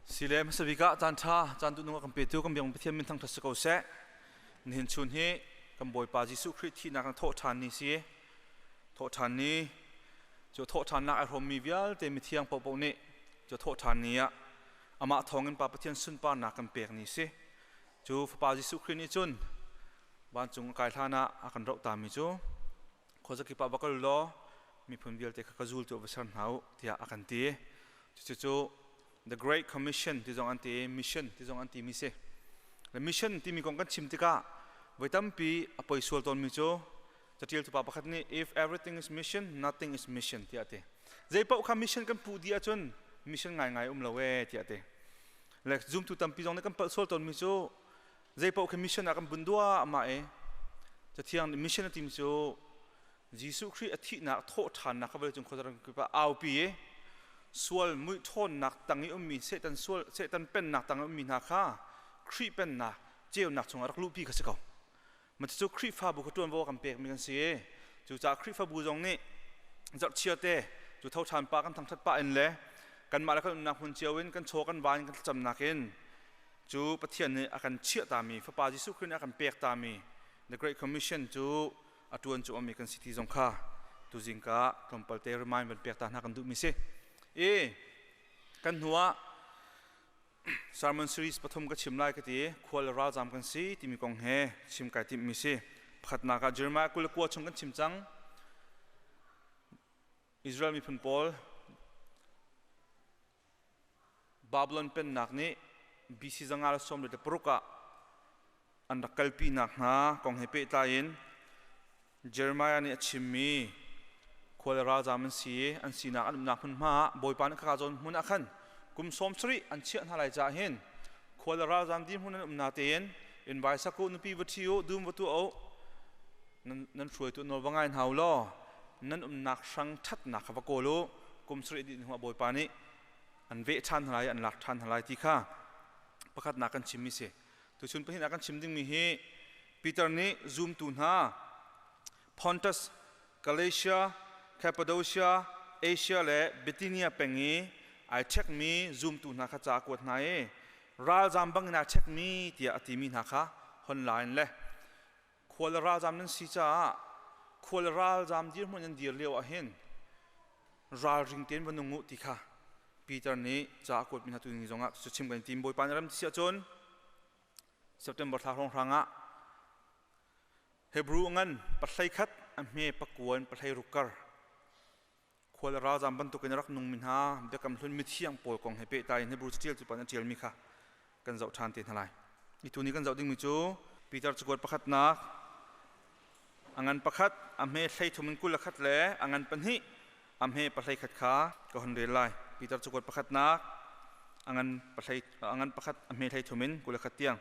Sile hmasa bik ah caan ṭha caan duhnung a kan petu kan biak Pathian min thangṭhat si ko seh. Nihin chun hi kan Bawipa Jesuh Khrih thihnak in thawh ṭhan ni si. Thawh ṭhan ni cu thawh ṭhannak ai hrawmmi vialte mithiang paohpaoh nih cu thawh ṭhan ni ah amah thawngin Pa Pathian sunparnak kan pek ni si. Cu Fapa Jesuh Khrih nih cun vancung a kai hlan ah a kan rohtami cu khuazakip ah va kal law miphun vialte kha ka zul tu va ser hna u tiah a kan ti. Cucu The Great Commission ti zong an ti, mission ti zong an ti mi si. Le mission timi kong kan chim tikah voi tampi a poi sual tawnmi cu catial tupa pakhat nih if everything is mission, nothing is mission tiah a ti. Zei paoh kha mission kan puh dih ahcun mission ngaingai um lo ee tiah a ti. Le zumtu tampi zong nih kan palh sual tawnmi cu zei paoh khi mission ah kan bun dua amah i cathiang nih mission a timi cu Jesuh Khrih a thihnak thawh ṭhannak kha vawleicung khuazaram kip ah aupi i sual muih ṭhawnnak tang i ummi Satan sual Satan pennak tang i ummi hna kha Khrih pennak ceunak chungah rak luhpi kha si ko. Cucu Khrihfabu kha ṭuanvo a kan pekmi kan si i cucaah Khrihfabu zong nih zarhchia te cu tho ṭhan pa kan thangṭhat pah in le kanmah le kan umnak hmun cio in kan chaw kan van kan thlacamnak in cu Pathian nih a kan chiahtami Fapa Jesuh Khrih nih a kan pektami The Great Commission cu a ṭuan cu ami kan si ti zong kha tuzing ka tlawmpal te remind van pek ta hna kan duhmi si. I kan hnu ah Sermon series pathum ka chim lai ka ti. Khual le ralzam kan si timi kong he chim kai timhmi si. Pakhatnak ah Jeremiah 29 chung kan chim cang. Israel miphun pawl Babylon pennak nih BC 596 ah an rak kalpinak hna kong he pehtlai in Jeremiah nih a chimmi khual le ralzam an si i an sinak an umnak hmunhma ah Bawipa nih khaka zawn hmun ah khan kum 70 an chiah hna lai caah hin khual le ralzam dirhmun an um natein inn vai sak u, nupi va ṭhi u, dum va tuah u, nan hruaitu nawl va ngai hna u law nan umnak hrang ṭhatnak kha va kawl u, kum sarih dih hnuah Bawipa nih an veh ṭhan hna lai, an lak ṭhan hna lai ti kha pakhatnak kan chimmi si. Tuchun pahnih ah kan chim dingmi hi Peter nih zumtu hna Pontus, Galatia, Cappadocia, Asia le Bithynia peng i ai ṭhekmi zumtu hna kha ca a kuat hna i ralzam bangin aa ṭhekmi tiah a timi hna kha hon la in le khual le ralzam nan si caah khual le ralzam dirhmun nan dir lio ah hin ralring tein va nung u ti kha Peter nih ca a kuatmi hna tuni zongah cu chim kan tim. Bawipa nih ram si ahcun September thla hrawnghrang ah Hebrew ngan 13 a hme pakuan 16 kar khual ralzam bantukin rak nungmi hna biakam hlun mithiang pawl kong he pehtlai in Hebrew catial cu pan a ṭialmi kha kan zoh ṭhan te hna lai. Itu ni kan zoh dingmi cu Peter cakuat pakhatnak a ngan pakhat a hme 33 in 21 le a ngan pahnih a hme 21 kha ka hun rel lai. Peter cakuat pakhatnak a ngan pahlei a ngan pakhat a hme 33 in 21 tiang.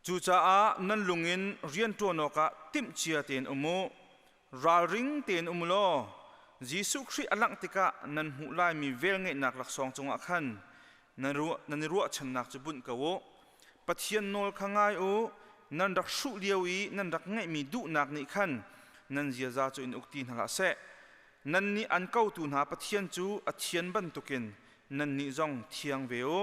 Cucaah nan lung in rian ṭuan awkah timhcia tein um u, ralring tein um u law Jesuh Khrih a langh tikah nan hmuh laimi velngeihnak laksawng cungah khan nan i ruahchannak cu bunh ko u. Pathian nawl kha ngai u, nan rak hruh lio i nan rak ngeihmi duhnak nih khan nan ziaza cu in uk ti hna hlah seh. Nannih an kotu hna Pathian cu a thian bantukin nannih zong thiang ve u.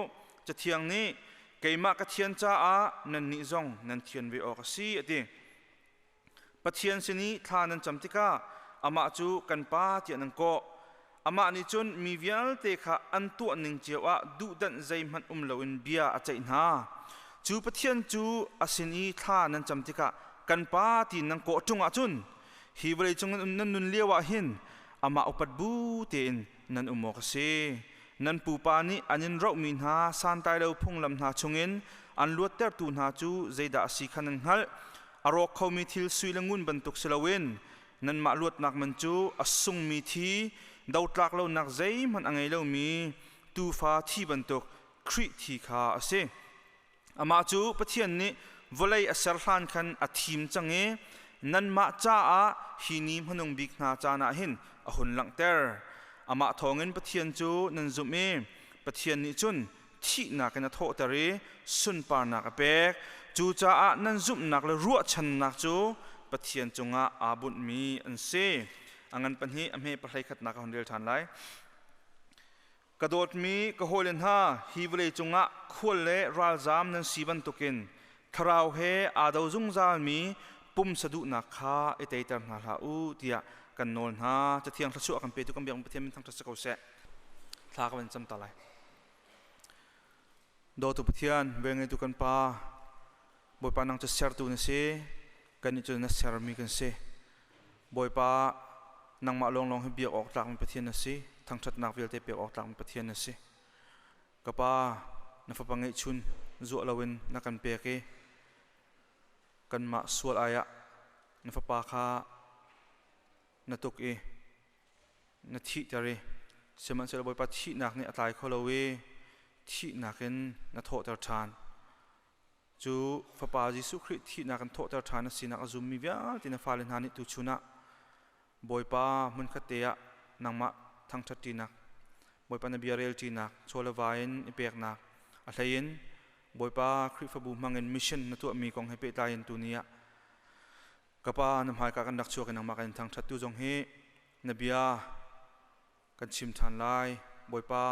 Cathiang nih keimah ka thian caah nannih zong nan thian ve awk a si a ti. Pathian sin i thla nan cam tikah amah cu kan Pa tiah nan kawh. Amah nih cun mi vialte kha an tuah ning cio ah duhdanh zeihmanh um loin bia a ceih hna. Cu Pathian cu a sin i thla nan cam tikah kan Pa tiin nan kawh ṭung ahcun hi vawleicung nan nun lio ah hin amah upat bu tein nan um awk a si. Nan pupa nih an in rohmi hna santlai lo phunglam hna chungin an luattertu hna cu zeidah a si kha nan hngalh. A rawk khomi thil sui le ngun bantuk si loin nanmah luatnak man cu a sungmi thi, dotlak lonak zeihmanh a ngei lomi tuufa thi bantuk Khrih thi kha a si. Amah cu Pathian nih vawlei a ser hlan khan a thim cang i nanmah caah hi ni hmanung bik hna caan ah hin a hun langhter. Amah thawngin Pathian cu nan zumh i Pathian nih cun thihnak in a thawhter i sunparnak a pek. Cucaah nan zumhnak le ruahchannak cu Pathian cungah aa bunhmi an si. A ngan pahnih a hme pahlei khatnak ka hun rel ṭhan lai. Ka dawtmi ka hawile hna, hi vawlei cungah khual le ralzaam nan si bantukin thlarau he aa do zungzalmi pumsa duhnak kha i teiter hna hlah u tiah kan nawl hna. Cathiang thluachuah a kan petu kan biak Pathian min thangṭhat si ko seh. Thla ka van cam ta lai. Dawtu Pathian, velngeitu kan Pa, Bawipa nang cu sertu na si, kannih cu na sermi kan si. Bawipa, nangmah lawnglawng hi biak awk tlakmi Pathian na si, thangṭhatnak vialte pek awk tlakmi Pathian na si. Ka Pa, na fapa ngeihchun zuah loin na kan pek i kanmah sual ai ah na fapa kha na tuk i na thihter i sihmanhsehlaw Bawipa thihnak nih a tlai kho lo i thihnak in na thawhter ṭhan. Cu Fapa Jesuh Khrih thihnak in thawhter ṭhan a sinak a zummi vialte na fale hna nih tuchun ah Bawipa hmunkhat te ah nangmah thangṭhat ṭinak, Bawipa na bia rel ṭinak, chaw le va in i peknak, a hlei in Bawipa Khrihfabu hmangin mission na tuahmi kong he pehtlai in tuni ah ka Pa na hmaika kan rak chuak i nangmah kan in thangṭhat tu zong hi na bia kan chim ṭhan lai. Bawipa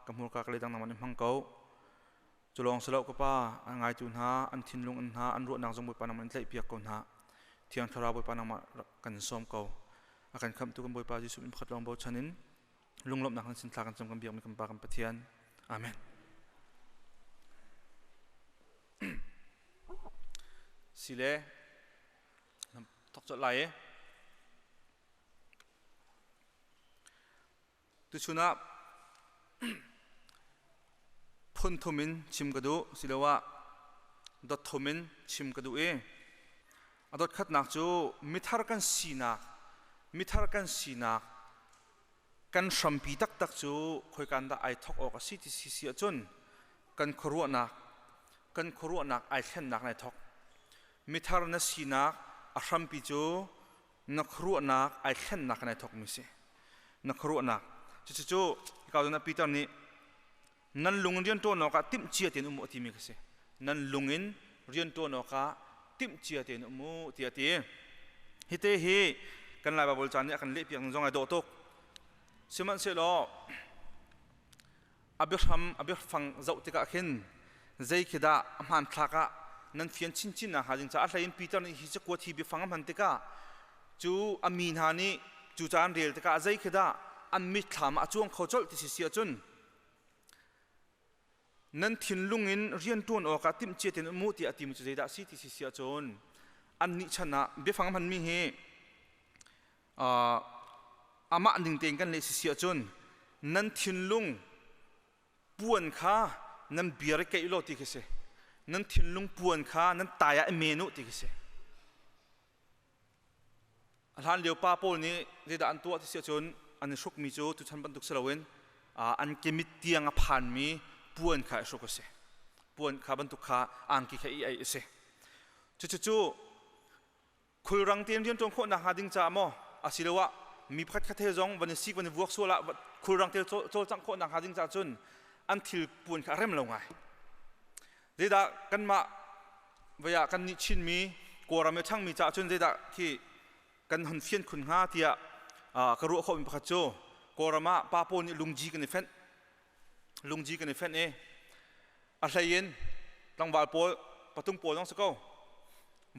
ka hmurka ka leidang nangmah nih hmang ko. Cu lawng si lo ka Pa, an ngaitu hna, an thinlung in hna, an ruahnak zong Bawipa nangmah in tlaihpiak ko hna. Thiang Thlarau Bawipa nangmah kan sawm ko. A kan khamhtu kan Bawipa Jesuh min pakhat lawng bochan in lunglawmhnak nan sin thla kan cam kan biakmi kan Pa kan Pathian. Amen. Sile, thok colh lai e. Tuchun ah phun thum in chim ka duh siloah dot thum in chim ka duh i a dot khatnak cu mithar kan sinak mithar kan sinak kan hrampi taktak cu khoikan dah ai thok awk a si ti si si ahcun kan khuaruahnak kan khuaruahnak ai thlennak nai thok. Mithar na sinak a hrampi cu na khuaruahnak ai thlennak kan ai thokmi si. Na khuaruahnak cucu hika zawn ah Peter nih nan lung in rian ṭuan awkah timh cia tein um u a timi kha si. Nan lung in rian ṭuan awkah timh cia tein um u tiah a ti. Hite hi kan Lai Baibal ca nih a kan lehpiak ning zong ai dawh tuk. Sihmanhsehlaw a biahram a biafang zoh tikah khin zei khi dah a hmanthlak ah nan fian chinchin nakhnga ding caah a hlei in Peter nih hi cakuat hi biafang a hman tikah cu a mi hna nih cu ca an rel tikah zei khi dah an mitthlam ah a cuang kho colh ti si si ahcun nan thinlung in rianṭuan awkah timhcia tein um u tiah a timi cu zeidah a si ti si si ahcun annih chan ah biafang a hmanmi hi amah ning tein kan leh si si ahcun nan thinlung puan kha nan biar i keih law ti khi si. Nan thinlung puan kha nan tai ah i men u ti khi si. A hlan lio pa pawl nih zeidah an tuah ti si ahcun an i hrukmi cu tuchan bantuk si loin an kemit tiang a phanmi puan kha i hruk a si. Puan kha bantuk kha angki kha i aih a si. Cucu khulrang tein rianṭuan khawh nakhnga ding caah maw asiloah mi pakhat khat he zong van i sik van i vuak sual ah khulrang te cawlcangh khawh nakhnga ding caah cun an thil puan kha a rem lo ngai. Zeidah kanmah vei ah kan nih Chinmi Kawlram i ṭhangmi caah cun zeidah khi kan hon fian khun hnga tiah ka ruah khawhmi pakhat cu Kawlram ah pa pawl nih lungji kan i fenh lungji kan i fenh i a hlei in tlangval pawl patung pawl zong si ko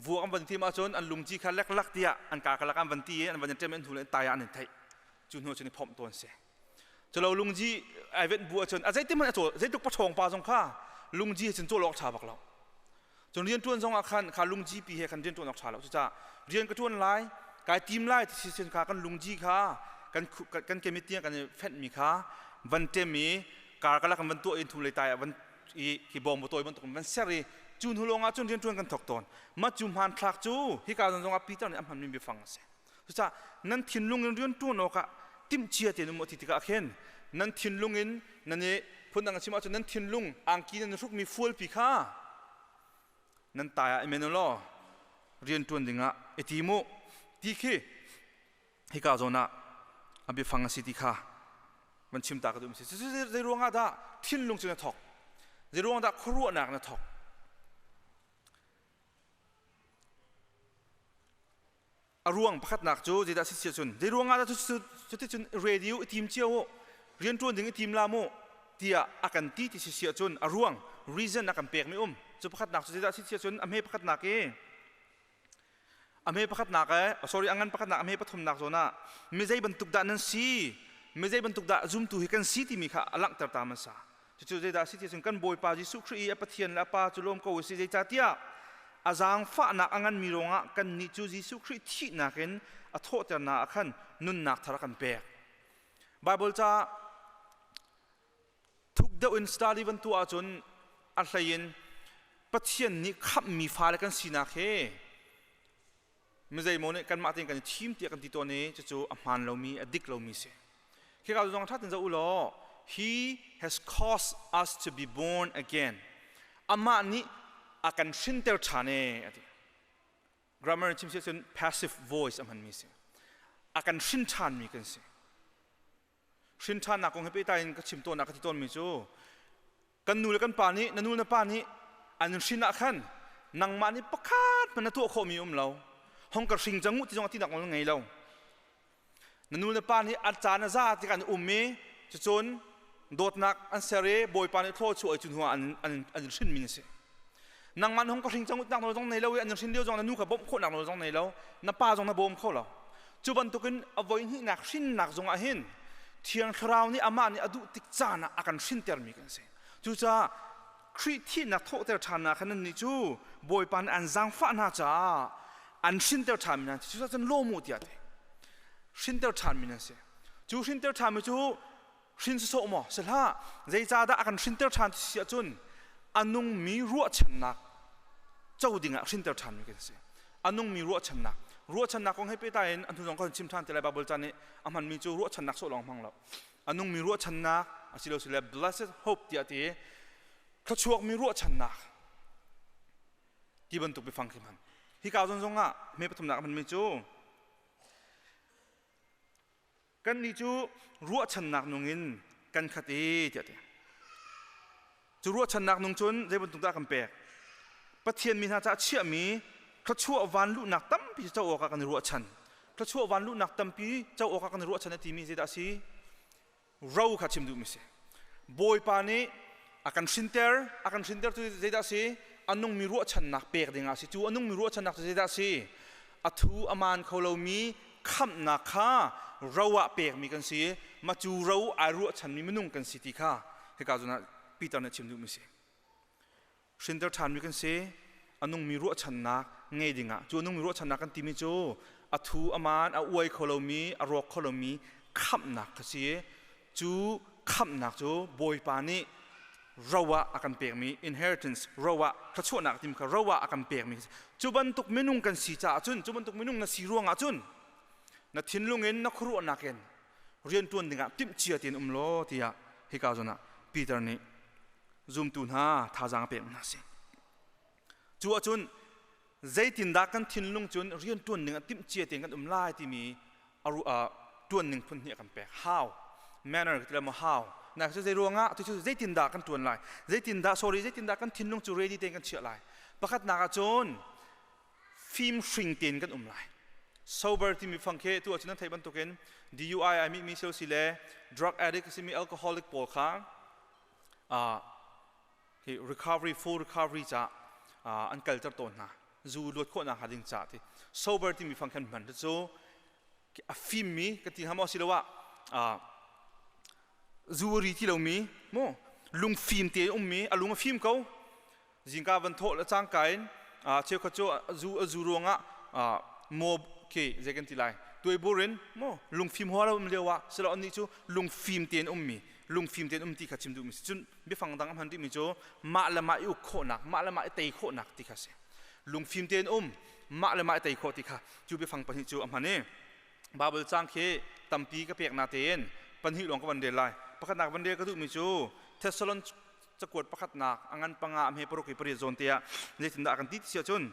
vuak an van tim ahcun an lungci kha leklak tiah an ka kalak an van ti i an van in ṭem an hnu le an tai ah an in theih cu hnu cun i phomh tawn si culo lungji ai venh bu ahcun a zeitin hmanh a cawl zeitluk paṭhawng pa zong kha lungji he cun cawl awk ṭha bak lo cun rian ṭuan zong ah khan kha lungji pi he khan rian ṭuan awk ṭha lo cucaah rian ka ṭuan lai kai tim lai ti si kha kan lungji kha kan kan kemit tiang kan i fenhmi kha van ṭem i kar kalak kan van tuah in thum lei tai ah van i khi bawng tawi bantuk in van ser i cu hnu lawng ah cun rianṭuan kan thawk tawn mah cu hmanthlak cu hika zawn zong ah Peter nih a hmanmi biafang a si cucaah nan thinlung in rianṭuan awkah timhcia tein um ti tikah khin nan thinlung in nan i phundang chim ahcun nan thinlung angki nan hrukmi fualpi kha nan tai ah i men law rianṭuan dingah i tim u ti khi hika zawn ah a biafang a si ti kha van chim ta ka duh si. Zei ruangah dah thinlung cu na thawk? Zei ruangah dah khuaruahnak na thawk? A ruang pakhatnak cu zeidah si cun zei ruangah dah cuticun radio i tim cio u? Rianṭuan ding i tim la mu tiah a kan ti ti si si ahcun a ruang reason a kan pekmi um. Cu pakhatnak cu zeidah si si ahcun a hme pakhatnak i a hme pakhatnak e sorry a ngan pakhatnak a hme pathumnak zawn ah mi zei bantuk dah nan si mi zei bantuk dah zumtu hi kan si timi kha a langhter ta hmasa. Cucu zeidah si ti cun kan Bawipa Jesuh Khrih i a Pathian le a Pa cu lawm ko u si zeicahtiah a zaangfahnak a nganmi ruangah kannih cu Jesuh Khrih thihnak in a thawhternak ah khan nunnak thar a kan pek. Baibal ca thuk deuh in study van tuah ahcun a hlei in Pathian nih khamhmi fale kan sinak hi mizeimaw nih kanmah tein kan i thim tiah kan ti tawn i cucu a hmaan lomi a dik lomi si. Khika zong ṭha tein zoh u law he has caused us to be born again. Amah nih a kan hrinter ṭhan e a ti. Grammar in chim si ahcun passive voice a hmanmi si. A kan hrin ṭhanmi kan si. Hrin ṭhannak kong he pehtlai in ka chim tawn ah ka ti tawnmi cu kan nu le kan pa nih na nu na pa nih an hrin ah khan nangmah nih pakhat hmanh na tuah khawhmi um lo hong ka hring cang u ti zong a tinak nawl ngei lo na nu le pa nih a caan a za tikah an um i cucun dawtnak an ser i bawipa nih thlaw chuah i cu hnu ah an an hrinmi na si nangmah hong ka hring cang utnak nawl zong nei lo i an hrin lio zong na nu kha bawmh khawhnak nawl zong nei lo na pa zong na bawm kho lo cu bantukin a voi hnihnak hrinnak zong ah hin Thiang Thlarau nih amah nih a duh tik caan ah a kan hrintermi kan si cucaah Khrih thihnak thawhter ṭhannak khan nannih cu Bawipa nih an zaangfah hna caah an hrinter ṭhanmi nan si cucaah cun lawm u tiah ti hrinter ṭhanmi nan si cu hrinter ṭhanmi cu hrin sawsawh maw si hlah zeicahdah a kan hrinter ṭhan ti si ahcun a nungmi ruahchannak co dingah hrinter ṭhanmi kan si a nungmi ruahchannak ruahchannak kong he pehtlai in an hnu zong kan chim ṭhan te lai Bible ca nih a hmanmi cu ruahchannak sawh lawng hmang lo a nungmi ruahchannak asilosile blessed hope tiah ti thluachuakmi ruahchannak ti bantuk biafang khi hman hika zawn zong ah hme pathumnak a hmanmi cu Kannih cu ruahchannak nung in kan khat i tiah ti. Cu ruahchannak nung cun zei bantuk dah kan pek? Pathian mi hna caah chiahmi thluachuah vanluhnak tampi co awkah kan i ruahchan. Thluachuah vanluhnak tampi co awkah kan i ruahchan a timi zeidah a si? Ro kha chim duhmi si. Bawipa nih a kan hrinter, a kan hrinter cu zeidah a si? A nungmi ruahchannak pek dingah a si. Cu a nungmi ruahchannak cu zeidah a si? A thu a maan kho lomi khamhnak kha ro ah pekmi kan si ma cu ro ai ruahchanmi minung kan si ti kha hika zawn ah Peter nih a chim duhmi si hrinter ṭhanmi kan si a nungmi ruahchannak ngei dingah cu a nungmi ruahchannak kan timi cu a thu a maan a uai kho lomi a rawk kho lomi khamhnak kha si cu khamhnak cu Bawipa nih ro ah a kan pekmi inheritance ro ah thluachuahnak tim kha ro ah a kan pekmi cu bantuk minung kan si caah cun cu bantuk minung na si ruangah cun na thinlung in na khuaruahnak in riantuan dingah timhcia tein um law tiah hika zawn ah Peter nih zumtu hna thazaang a pek hna si cu ahcun zeitindah kan thinlung cun riantuan ding ah timhcia tein kan um lai timi tuan ning phun hnih a kan pek how manner ka ti mo how na cu zei ruangah tu cu zeitindah kan tuan lai zeitindah sorry zeitindah kan thinlung cu ready tein kan chiah lai pakhatnak ah cun fim hring tein kan um lai sober timi fang khi tu ahcun nan theih bantukin DUI ai mi mi si le drug addict simi alcoholic pawl kha hi recovery full recovery ca an kalter tawn hna zu luat khawhnak hnga ding ca ti sober timi fang khan hman cu a fimmi ka ti hnga maw asiloah zu a ri ti lomi mu lungfim te ummi a lung a fim ko zingka van thawh le cangka in cheukhat cu zu a zu ruangah maw khi zei kan ti lai tuaibur in mu lungfim hua lo um lio ah silo annih cu lungfim tein ummi lungfim tein um ti kha chim duhmi si cun biafang dang a hman rihmi cu mah le mah i uk khawhnak mah le mah i tei khawhnak ti kha si lungfim tein um mah le mah i tei khawh ti kha cu biafang pahnih cu a hman i Bible cang khi tampi ka pek na tein pahnih lawng ka van rel lai pakhatnak van rel ka duhmi cu Thessalon cakuat pakhatnak a ngan panga a hme paruk i pariat zawn te ah zeitindah a kan ti ti si ahcun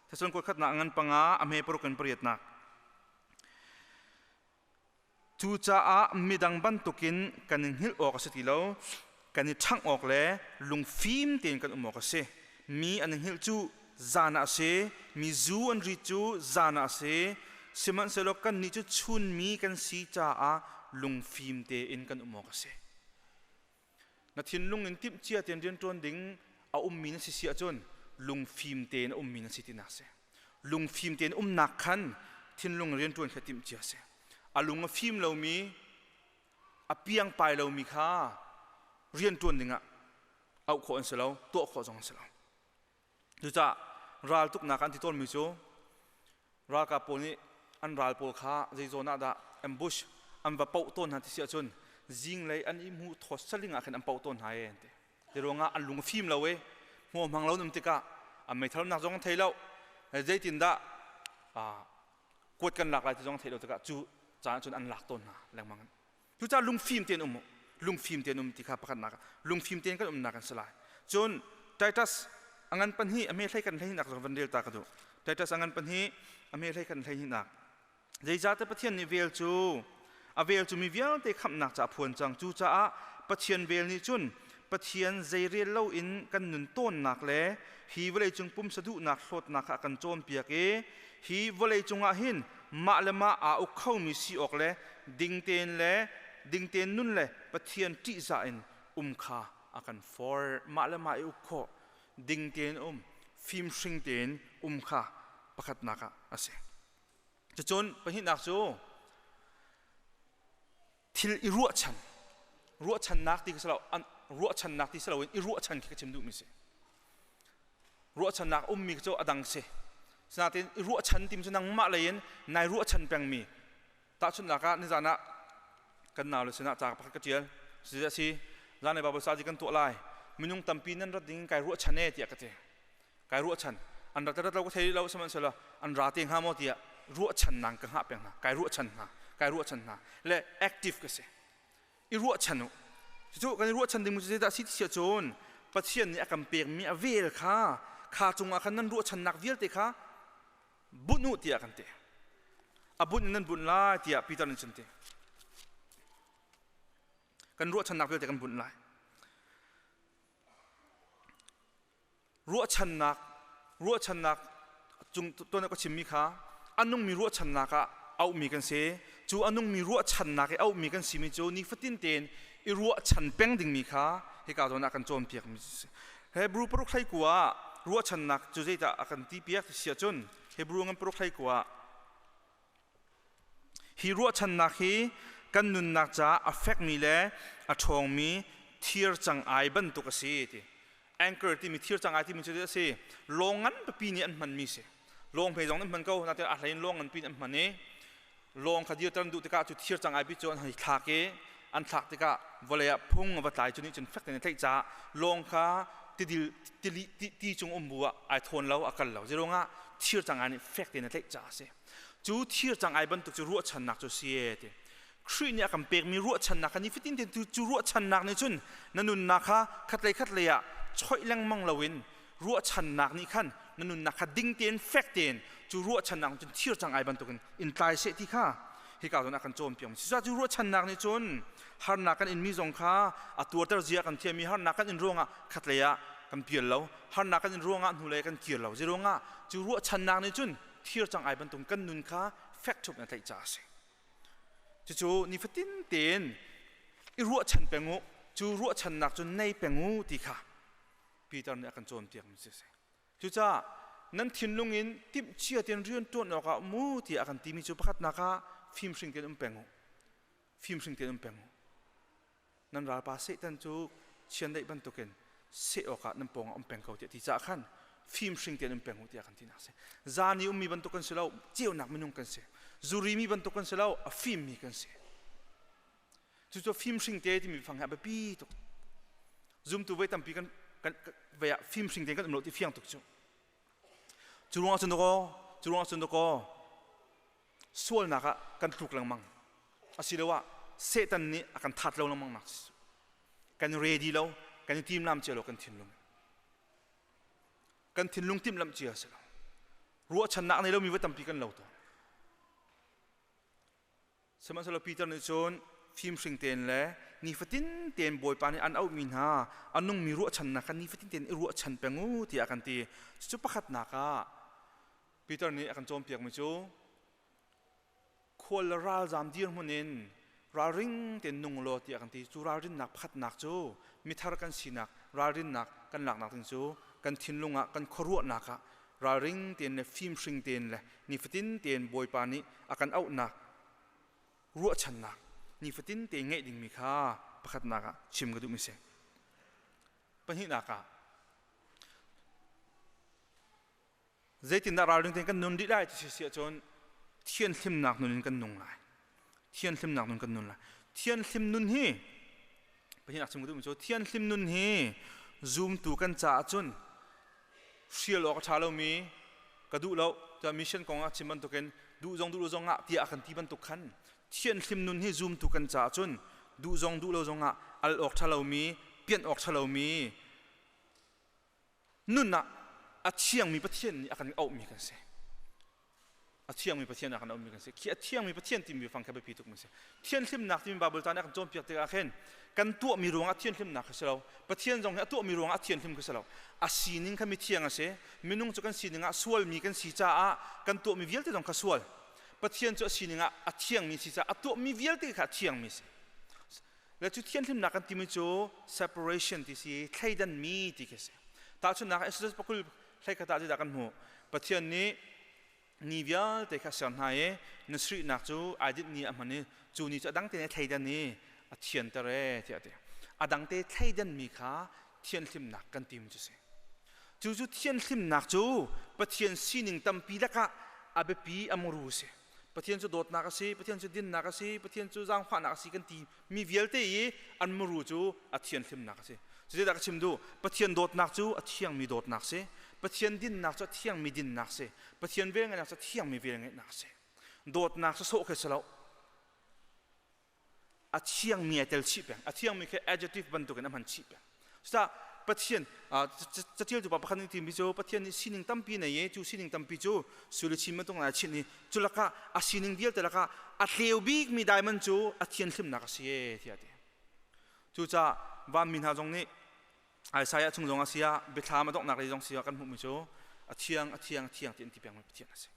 Thessalon kuat khatnak a ngan panga a hme paruk in pariatnak Cucaah midang bantukin kan i hngilh awk a si ti lo, kan i ṭhangh awk le lungfim tein kan um awk a si. Mi an i hngilh cu zan ah a si, mi zu an rit cu zan ah a si. Sihmanhsehlaw kannih cu chunmi kan si caah lungfim tein kan um awk a si. Na thinlung in timhcia tein rianṭuan ding a ummi na si si ahcun lungfim tein a ummi na si tinak si. Lungfim tein umnak khan thinlung rianṭuan kha timhcia si. A lung a fim lomi, a piangpai lomi kha rianṭuan dingah auh khawh an si lo, tuah khawh zong an si lo. Cucaah raltuknak an ti tawnmi cu ralkap pawl nih an ral pawl kha zei zawn ah dah ambush an va poh tawn hna ti si ahcun zinglei an i hmuh thawt saling ah khin an poh tawn hna e an ti. Ti ruangah an lung a fim lo e hmuh hmang lo um tikah an meithal nak zong an thei lo zeitindah kuat kan lak lai ti zong an theih lo tikah cu caan cun an lak tawn hna lengmang. Cucaah lungfim tein um u. Lungfim tein um ti kha pakhatnak ah lungfim tein kan umnak an si lai. Cun Titus a ngan pahnih a hme hlei kan hlei nak zong van rel ta ka duh. Titus a ngan pahnih a hme hlei kan hlei nak. Zeicahtiah Pathian nih vel cu a vel cu mi vialte khamhnak ca a phuan cang. Cucaah Pathian vel nih cun Pathian zeirel loin kan nun tawnnak le hi vawleicung pumsa duhnak hlawtnak kha a kan cawnpiak i hi vawleicung ah hin mah le mah aa uk khomi si awk le ding tein le ding tein nun le Pathian ṭihzah in um kha a kan forh. Mah le mah i uk khawh, ding tein um, fimhring tein um kha pakhatnak ah a si. Cucun pahnihnak cu thil i ruahchan ruahchannak ti ka an ruahchannak ti si loin i ruahchan khi ka chim duhmi si ruahchannak ummi cu a dang si sinain i ruahchan tim cu nangmah lei in nai ruahchan pengmi tahchunhnak ah nizan ah kan nau le sinah ca pakhat ka tial si si zanlei Bible study kan tuah lai minung tampi nan rat ding kai ruahchan e tiah ka ti kai ruahchan an rat rat lo ka thei lo sihmanhsehlaw an ra te hnga maw tiah ruahchan nang ka hngah peng hna kai ruahchan hna kai ruahchan hna le active ka si i ruahchan u cu kan i ruahchan ding cu zeidah si ti cun Pathian nih a kan pekmi a vel kha kha cungah khan nan ruahchannak vialte kha bunh u tiah kan ti a bunh in nan bunh lai tiah Peter nih cun ti kan ruahchannak vialte kan bunh lai Ruahchannak ruahchannak cung tuan ka chimmi kha a nungmi ruahchannak ah auhmi kan si. Cu a nungmi ruahchannak i auhmi kan simi cu nifatin tein i ruahchan peng dingmi kha hika zawn ah kan cawnpiakmi si. Hebrew paruk hlei kua ah ruahchannak cu zeidah a kan ti piak ti si ahcun Hebrew ngan paruk hlei kua ah hi ruahchannak hi kan nunnak caah a fekmi le a ṭhawngmi thir cang-ai bantuk a si ti. Anchor timi thir cang-ai timi cu a si. Lawng ngan pipi nih an hmanmi si. Lawng hme zong an hman ko, nain a hlei in lawng nganpi an hman i lawng kha dirter an duh tikah cu thir cang-ai pi cu an hei thlak i an thlak tikah vawlei ah phung a va tlai cu nih cun fek tein a tlaih caah lawng kha tidil tili ti cung um bu ah ai thawn lo a kal lo zeiruangah thir cang-ai nih fek tein a tlaih caah a si cu thir cang-ai bantuk cu ruahchannak cu si e ti Khrih nih a kan pekmi ruahchannak kha nifatin tein cu ruahchannak nih cun na nunnak kha khatlei khatlei ah choih lengmang loin ruahchannak nih khan na nunnak kha ding tein fek tein cu ruahchannak cun thir cang ai bantukin in tlai seh ti kha hika zawn ah kan cawnpiak mi si cu ruahchannak nih cun harnak kan inmi zong kha a tuarter zia kan thiam i harnak kan in ruangah khatlei ah kan pial lo harnak kan in ruangah hnulei kan kir lo zeiruangah cu ruahchannak nih cun thir cang ai bantuk kan nun kha fek ṭhup in a tlaih caah a si cucu nifatin tein i ruahchan peng u cu ruahchannak cu nei peng u ti kha Peter nih a kan cawnpiakmi cu a si. Cucaah nan thinlung in timhcia tein rian ṭuan awkah mu tiah a kan timi cu pakhatnak ah fimhring tein um peng u. Fimhring tein um peng u. Nan ralpa Satan cu chiandeih bantukin seh awkah nan pawngah um peng ko tiah ti caah khan fimhring tein um peng u tiah kan tinak a si. Zan i ummi bantuk kan si lo, ceunak minung kan si. Zuri mi bantuk kan si lo, a fimmi kan si. Cucu fimhring te timi fang hi a biapi tuk. Zumtu voi tampi kan kan vei ah fimhring te kan um lo ti fiang tuk cu. Cu ruangah cun dakaw, cu ruangah cun dakaw sualnak ah kan tluk lengmang. Asiloah Satan nih a kan that lo lengmang nak kan ready lo, kan i timlam cia lo kan thinlung. Kan thinlung timhlamh cia si lo. Ruahchannak nei lomi voi tampi kan lo tawn. Sihmanhsehlaw Peter nih cun fimhring tein le nifatin tein Bawipa nih an auhmi hna a nungmi ruahchannak kha nifatin tein i ruahchan peng u tiah a kan ti. Cucu pakhatnak ah Peter nih a kan cawnpiakmi cu khual le ralzam dirhmun in Ralring tein nung law tiah kan ti. Cu ralrinnak pakhatnak cu mithar kan sinak ralrinnak kan laknak ding cu kan thinlung ah, kan khuaruahnak ah ralring tein le fimhring tein le nifatin tein Bawipa nih a kan auhnak ruahchannak nifatin tein ngeih dingmi kha pakhatnak ah chim ka duhmi si. Pahnihnak ah, zeitindah ralring tein kan nun rih lai ti si si ahcun thianhlimnak nun in kan nung lai. Thianhlimnak nun kan nun lai. Thianhlim nun hi pahnihnak chim ka duhmi cu thianhlim nun hi zumtu kan caah cun hrial awk a ṭha lomi, ka duh lo tiah mission kong ah chim bantukin duh zong duh lo zong ah tiah a kan ti bantuk khan thianhlim nun hi zumtu kan caah cun duh zong duh lo zong ah al awk ṭha lomi, pianh awk ṭha lomi nun ah a thiangmi Pathian nih a kan auhmi kan si. A thiangmi Pathian a kan auhmi kan si. Khi a thiangmi Pathian timi fang kha biapi tukmi si. Thianhlimnak timi Bible ca nih a kan cawnpiak tikah khin kan tuahmi ruangah thianhlimnak kha si lo. Pathian zong hi a tuahmi ruangah thianhlim kha si lo. A sining kha mithiang a si. Minung cu kan sining ah sualmi kan si caah kan tuahmi vialte zong kha sual. Pathian cu a sining ah a thiangmi si caah a tuahmi vialte kha a thiangmi si. Le cu thianhlimnak kan timi cu separation ti si, thleidanmi ti khi si. Tahchunhnak Exodus pakul hleikhat ah zeidah kan hmuh? Pathian nih ni vialte kha ser hna i na srihnak cu ai dinh ni a hman i cu ni cu a dang tein a thleidan i a thianter e tiah a ti. A dangte thleidanmi kha thianhlimnak kan timi cu si. Cu cu thianhlimnak cu Pathian sining tampi lakah a biapi a muru si. Pathian cu dawtnak a si, Pathian cu dinnak a si, Pathian cu zaangfahnak a si kan ti mi vialte i an muru cu a thianhlimnak a si. Cuti ka chim duh, Pathian dawtnak cu a thiangmi dawtnak si. Pathian dinnak cu a thiangmi dinnak si. Pathian velngeihnak cu a thiangmi velngeihnak si. Dawtnak cu sawh khi si lo. A thiangmi ai tel chih peng. A thiangmi khi adjective bantukin a hman chih peng. Cucaah Pathian catialtu pa pakhat nih timi cu Pathian nih sining tampi nei i cu sining tampi cu sui le chin bantuk ngai a chinh i cu lakah a sining vialte lakah a tleu bikmi diamond cu a thianhlimnak a si e tiah a ti. Cucaah vanmi hna zong nih Isaiah chung zong a si ah biathlam a donghnak lei zong si ah kan hmuhmi cu a thiang, a thiang, a thiang ti an ti pengmi Pathian a si.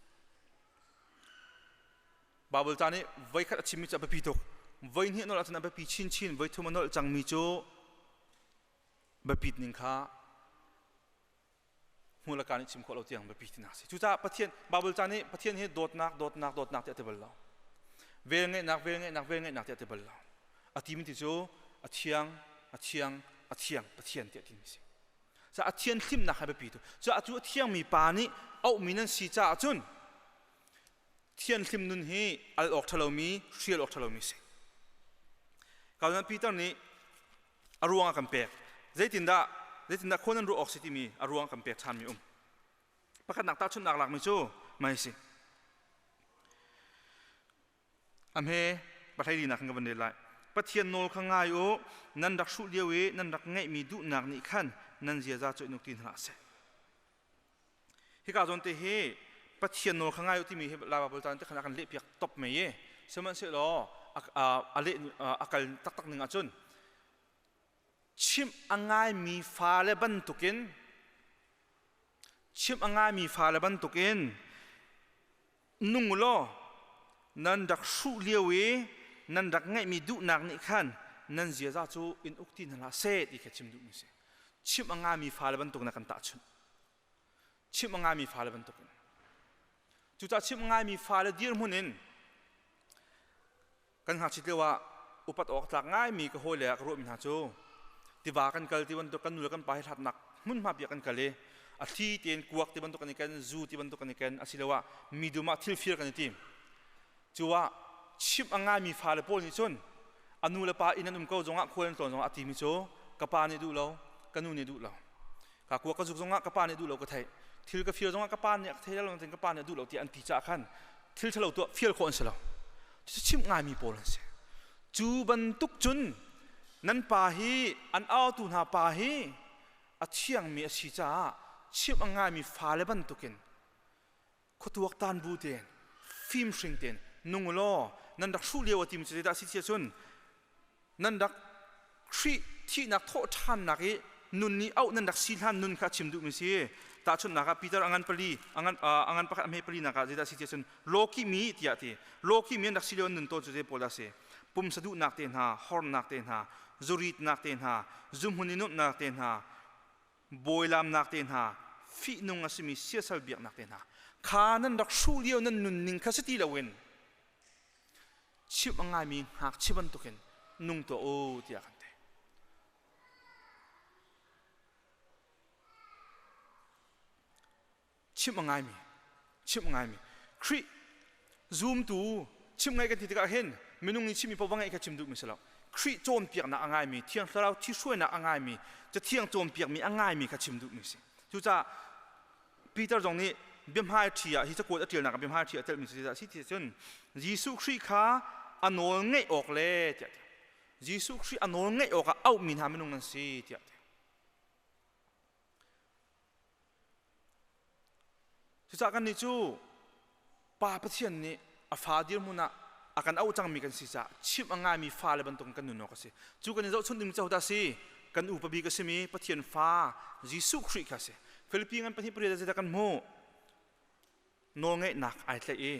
Baibal ca nih voikhat a chimmi cu a biapi tuk. Voihnih a nolh ahcun a biapi chinchin, voithum a nolh cangmi cu biapit ning kha hmu le ka nih chim khawh lo tiang biapi tinak a si. Cucaah Pathian Baibal ca nih Pathian hi dawtnak, dawtnak, dawtnak tiah a ti bal lo. Vel ngeihnak, vel ngeihnak, vel ngeihnak tiah a ti bal lo. A timi ti cu a thiang, a thiang, a thiang Pathian tiah a timi si. Caah a thianhlimnak kha biapi tuk. Cucaah cu a thiangmi pa nih auhmi nan si caah cun Thianhlim nun hi al awk ṭhalomi, hrial awk ṭhalomi a si. Cardinal Peter nih a ruang a kan pek. Zeitindah zeitindah khua nan ruah awk si timi a ruang a kan pek ṭhanmi um. Pakhatnak tahchunhnak lakmi cu mei si. A hme pahlei linak kan ka van rel lai. Pathian nawl kha ngai u, nan rak hruh lio i nan rak ngeihmi duhnak nih khan nan ziaza cu in uk ti hna hlah seh. Hika zawn te hi Pathian nawl kha ngai u timi hi Lai Baibal caan te khan a kan lehpiak top mei i sihmanhsehlaw a leh a kal taktak ning ahcun chimh a ngaimi fale bantukin chimh a ngaimi fale bantukin nung u law nan rak hruh lio i nan rak ngeihmi duhnak nih khan nan ziaza cu in uk ti hna hlah seh ti kha chim duhmi a si. Chimh a ngami fale bantuk na kan tahchunh. Chimh a ngami fale bantukin. Cucaah chimh a ngaimi fale dirhmun in kan ngakchit lio ah upat awk tlak ngaimi ka hawile ah ka ruahmi hna cu tiva kan kal ti bantuk, kan nu le kan pa he hlatnak hmunhma piak kan kal i a thli tein kuak ti bantuk kan i ken, zu ti bantuk kan i ken, asiloah mi dum ah thil fir kan i tim. Cu ah chimh a ngaimi fale pawl nih cun a nu le pa inn an um ko zongah, khual an tlawn zongah a timi cu ka pa nih duh lo, ka nu nih duh lo, ka kuak ka zuk zongah ka pa nih duh lo ka theih, thil ka fir zongah ka pa nih a ka thei lo, ka pa nih a duh lo tiah an ti caah khan thil ṭhalo tuah fial khawh an si lo. Cucu chimh ngaimi pawl an si. Cu bantuk cun nan pa hi, an autu hna pa hi a thiangmi a si caah chimh a ngaimi fale bantukin khuatuaktan bu tein, fimhring tein nung u law nan rak hruh lio a timi cu zeidah a si ti ahcun nan rak Khrih thihnak thawhṭhannak i nun nih auh nan rak si hlan nun kha a chim duhmi si. Tahchunhnak ah Peter a ngan pali, a ngan pakhat, a hme pali nak ah zeidah a si ti ahcun lawkihmi tiah a ti. Lawkihmi an rak si lio an nun tawn cu zei pawl dah a si? Pumsa duhnak te hna, hornak te hna, zuritnak te hna, zuhmun i nuamhnak te hna, bawilamnak te hna, fihnung a simi siasal biaknak te hna kha nan rak hruh lio nan nunning kha si ti loin chimh a ngaimi ngakchia bantukin nung tuah u tiah kan ti. Chimh a ngaimi, chimh a ngaimi. Khrih zumtu chimh ngai kan ti tikah hin minung nih chimmi paoh va ngaih kha chim duhmi si lo. Khrih cawnpiaknak a ngaimi, Thiang Thlarau thihruainak a ngaimi, Cathiang cawnpiakmi a ngaimi kha chim duhmi si. Cucaah Peter zong nih biahmai ṭhi ah hi cakuat a ṭialnak ah biahmai ṭhi a telmi cu zeidah a si ti cun Jesuh Khrih kha a nawl ngaih awk le tiah Jesuh Khrih a nawl ngaih awkah auhmi hna minung nan si tiah Cucaah kannih cu Pa Pathian nih a fa dirhmun ah a kan auh cangmi kan si caah chimh a ngaimi fale bantukin kan nun awk a si. Cu kan i zohchunh ding cu hodah a si? Kan upa bik a simi Pathian fa Jesuh Khrih kha a si. Filipi ngan 2:8 ah zeidah kan hmuh? Nawlngaihnak ai tlaih i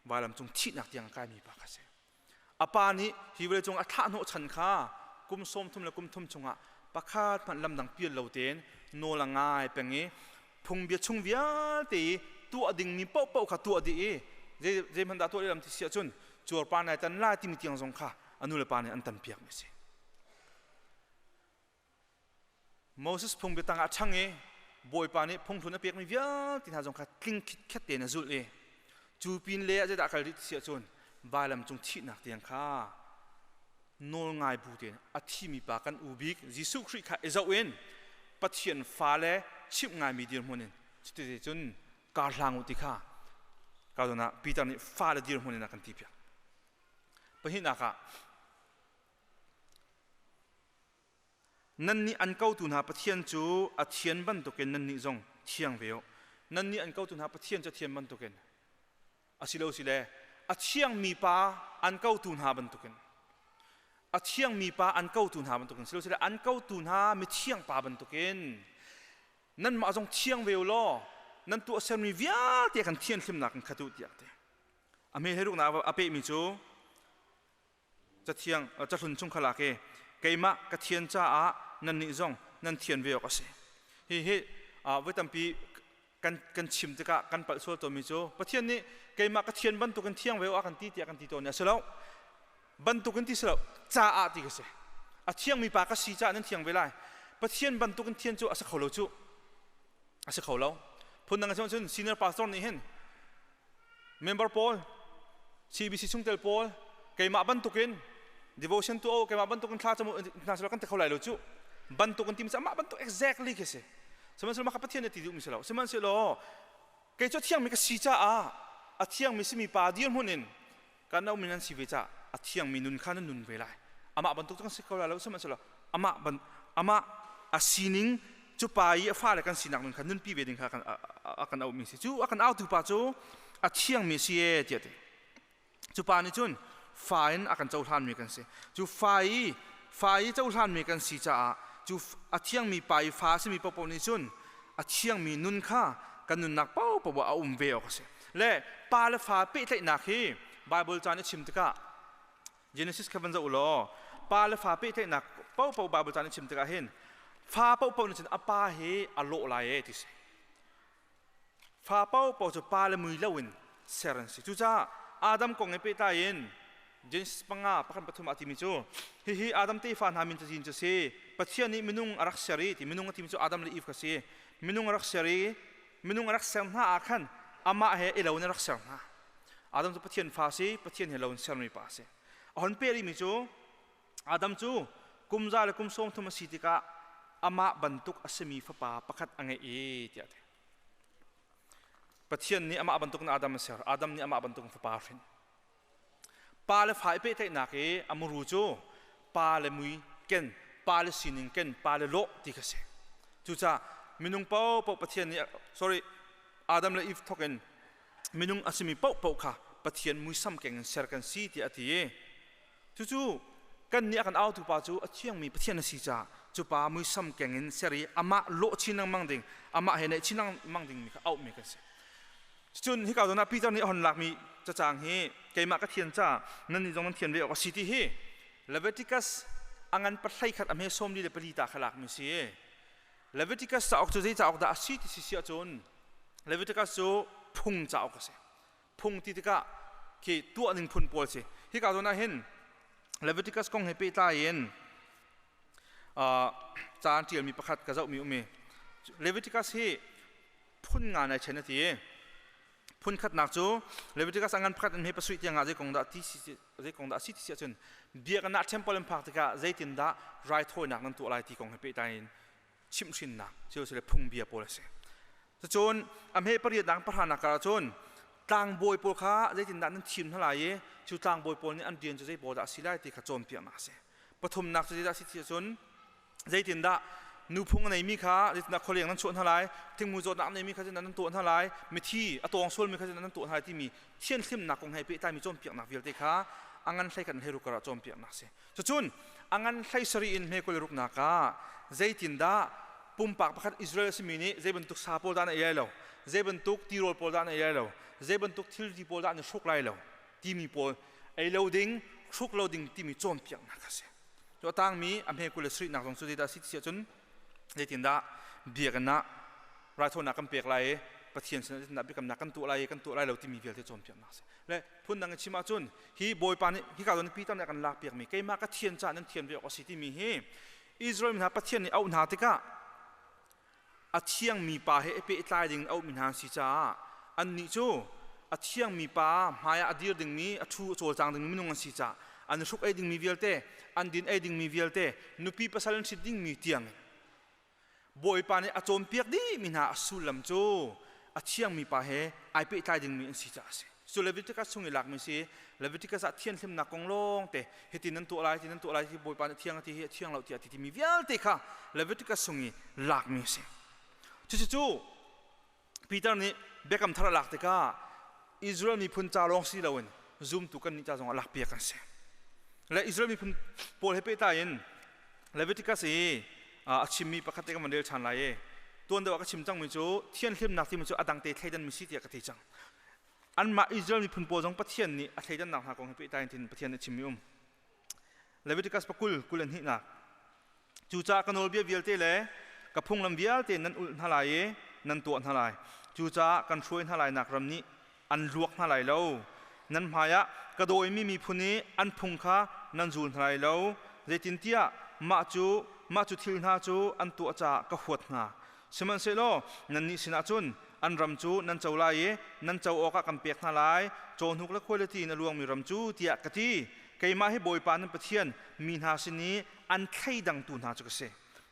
vailam cung thihnak tiang a kaimi pa kha a si. A pa nih hi vawleicung a thlah hnawh chan kha kum 30 le kum thum chungah pakhat hmanh lamdang pial lo tein nawl a ngai peng i phungbia chung vialte i tuah dingmi paohpaoh kha tuah dih i zeihmanh dah tuah lehlam ti si ahcun cuarpa nai tan lai timi tiang zong kha a nu le pa nih an tanpiakmi a si. Moses phungbia tangah a ṭhang i Bawipa nih phungthlun a pekmi vialte hna zong kha tling khitkhet tein a zulh i cu pin le ah zeidah a kal rih ti si ahcun vailam cung thihnak tiang kha nawl ngai bu tein a thimi pa kan u bik Jesuh Khrih kha i zoh in Pathian fale chimh ngaimi dirhmun in cuti cun kar hlang u ti kha ka zawn ah Peter nih fale dirhmun in a kan ti piak. Pahnihnak ah Nannih an kotu hna Pathian cu a thian bantukin nannih zong thiang ve u. Nannih an kotu hna Pathian cu a thian bantukin asilo sile a thiangmi pa an kotu hna bantukin a thiangmi pa an kotu hna bantukin silo sile an kotu hna mithiang pa bantukin nanmah zong thiang ve u law nan tuahsermi vialte kan thianhlimnak in khat u tiah ti. A hme heruknak a pehmi cu Cathiang cahlun chung kha lak i keimah ka thian caah nannih zong nan thian ve awk a si. Hihi voi tampi kan kan chim tikah kan palh sual tawnmi cu Pathian nih keimah ka thian bantukin thiang ve awk a kan ti tiah kan ti tawn i a si lo. Bantukin ti si lo, caah ti ka si. A thiangmi pa ka si caah nan thiang ve lai. Pathian bantukin thian cu a si kho lo cu. A si kho lo. Phundang in cun senior pastor nih hin Member pawl, CBC chungtel pawl, keimah bantukin devotion tu o keimah bantukin thla camu hna selaw kan ti kho lai lo cu. Bantukin ti mi amah bantuk exactly khi si. Sihmanhsehlaw mah kha Pathian nih ti duhmi si lo. Sihmanhsehlaw kei cu a thiangmi ka si caah a thiangmi simi pa dirhmun in kan um in an si ve caah a thiangmi nun kha nan nun ve lai. Amah bantuk cu kan si kho lai lo. Sihmanhsehlaw amah ban amah a sining cu pa i a fale kan sinak nun kha nunpi ve ding kha a kan auhmi si cu a kan autu pa cu a thiangmi si e tiah ti cu pa nih cun fa in a kan cohlanmi kan si cu fa i fa i cohlanmi kan si caah cu a thiangmi pa i fa a simi paohpaoh nih cun a thiangmi nun kha kan nunnak paohpaoh ah a um ve awk a si le pa le fa pehtlaihnak hi Bible caan i chim tikah Genesis kha van zoh u law pa le fa pehtlaihnak paohpaoh Bible ca nih chim tikah hin fa paohpaoh nih cun a pa hi a lawh lai e ti si. Fa paohpaoh cu pa le mui loin ser an si. Cucaah Adam kong he pehtlai in Genesis 5 1-3 ah timi cu hihi Adam tefa hna min cazin cu si Pathian nih minung a rak ser i ti minung a timi cu Adam le Eve kha si minung a rak ser i minung a rak ser hna ah khan amah he i lo in a rak ser hna. Adam cu Pathian fa si, Pathian he lo in sermi pa a si. A hon peh rihmi cu Adam cu kum za le kum sawm thum a si tikah amah bantuk a simi fapa pakhat a ngeih i tiah a ti. Pathian nih amah bantuk in Adam a ser, Adam nih amah bantuk in fapa a hrin. Pa le fa i pehtlaihnak i a muru cu pa le mui ken, pa le sining ken, pa le lawh ti kha si. Cucaah minung paohpaoh Pathian nih sorry Adam le Eve thawk in minung a simi paohpaoh kha Pathian muisam keng in ser kan si tiah a ti i cucu kan nih a kan autu pa cu a thiangmi Pathian a si caah cu pa muisam keng in ser i amah lawh chin lengmang ding amah he naih chin lengmang dingmi kha auhmi kan si. Cun hika zawn ah Peter nih a hon lakmi cacang hi keimah ka thian ca nan nih zong nan thian ve awk a si ti hi Leviticus a ngan pahlei khat a hme 44 ta kha lak mi si. Leviticus cauk cu zei cauk dah a si ti si si ahcun Leviticus cu phung cauk a si. Phung ti tikah khi tuah ning phun pawl si. Hika zawn ah hin Leviticus kong he pehtlai in ca an ṭialmi pakhat ka zohmi um i Leviticus hi phun nga nai chen a ti. Phun khatnak cu Leviticus a ngan pakhat in hme pasarih tiang ah zei kong dah ti si zei kong dah a si ti si ahcun biakinn ah temple in phak tikah zeitindah raithawinak nan tuah lai ti kong he pehtlai in chimhhrinnak le phungbia pawl a si. Cucun a hme pariatnak pahranak kar ahcun tlangbawi pawl kha zeitindah nan thim hna lai i cu tlangbawi pawl nih an rian cu zei pawl dah a si lai ti kha cawnpiaknak a si. Pathumnak cu zeidah a si ti ahcun zeitindah nuphung a neimi kha zeitindah khualeng nan chuah hna lai, thingmu zawtnak a neimi kha zeitindah nan tuah hna lai, mithi a tawng sualmi kha zeitindah nan tuah hna lai timi thianhlimnak kong he pehtlaimi cawnpiaknak vialte kha a ngan hlei kan hlei ruk ah cawnpiaknak a si. Cucun a ngan hlei sarih in hme 26 ah zeitindah pumpak pakhat Israel a simi nih zei bantuk sa pawl dah na ei lai lo, zei bantuk tirawl pawl dah na ei lai lo, zei bantuk thilri pawl dah na hruk lai lo timi pawl ei lo ding, hruk lo ding timi cawnpiaknak a si. Cu a tangmi a hme 27nak zong cu zeidah a si ti ahcun zeitindah biakinn ah raithawinak kan pek lai i Pathian sinah zeitindah biakamnak kan tuah lai i kan tuah lai lo timi vialte cawnpiaknak a si. Le phundang in chim ahcun hi Bawipa nih hika zawn Peter nih a kan lakpiakmi keimah ka thian caah nan thian ve awk a si timi hi Israel mi hna Pathian nih auh hna tikah a thiangmi pa he i pehtlai ding auhmi hna an si caah annih cu a thiangmi pa hmaiah a dir dingmi a ṭhu a cawlcang dingmi minung an si caah an hruk ei dingmi vialte an din ei dingmi vialte nupi pasal an ṭhit dingmi tiang Bawipa nih a cawnpiak dihmi hna a sullam cu a thiangmi pa he ai pehtlai dingmi an si caah a si. Cu Leviticus chung i lakmi si Leviticus ah thianhlimnak kong lawng te hitin nan tuah lai ti nan tuah lai ti Bawipa nih thiang a ti hi a thiang lo tiah ti timi vialte kha Leviticus chung i lakmi a si. Cucu Peter nih biakam thar a lak tikah Israel miphun ca lawng si loin zumtu kannih ca zongah lakpiak an si. Le Israel miphun pawl he pehtlai in Leviticus i a chimmi pakhat te kan van rel ṭhan lai i tuan deuh ah ka chim cangmi cu thianhlimnak timi cu a dang te thleidanmi si tiah ka ti cang. Anmah Israel miphun pawl zong Pathian nih a thleidannak hna kong he pehtlai in Pathian nih a chimmi um. Leviticus pakul kul an hnihnak. Cucaah ka nawlbia vialte le ka phunglam vialte nan ulh hna lai i nan tuah hna lai. Cucaah kan hruai hna lainak ram nih an luak hna lai lo. Nan hmaiah ka dawimi miphun i an phung kha nan zul hna lai lo. Zeitintiah mah cu mah cu thil hna cu an tuah caah ka huat hna. Sihmanhsehlaw nannih sinah cun an ram cu nan co lai i nan co awkah kan pek hna lai, cawhnuk le khuailati in a luangmi ram cu, tiah ka ti. Keimah hi Bawipa nan Pathian, mi hna sin i an thleidangtu hna cu ka si.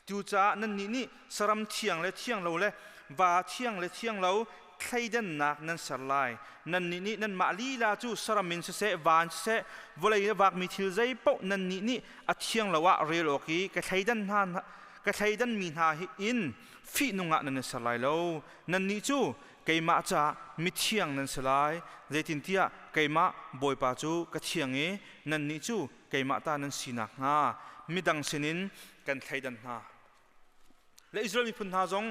Cucaah nannih nih saram thiang le thiang lo le va thiang le thiang lo thleidannak nan ser lai. Nannih nih nanmah lila cu saram in siseh, va in siseh, vawlei in a vakmi thil zeipaoh nannih nih a thiang lo ah rel awk i ka thleidan hna ka thleidanmi hna hi in fihnung ah nan i ser lai lo. Nannih cu keimah caah mithiang nan si lai, zeitintiah keimah Bawipa cu ka thiang i nannih cu keimah ta nan si nakhnga midang sinin kan thleidan hna. Le Israel miphun hna zong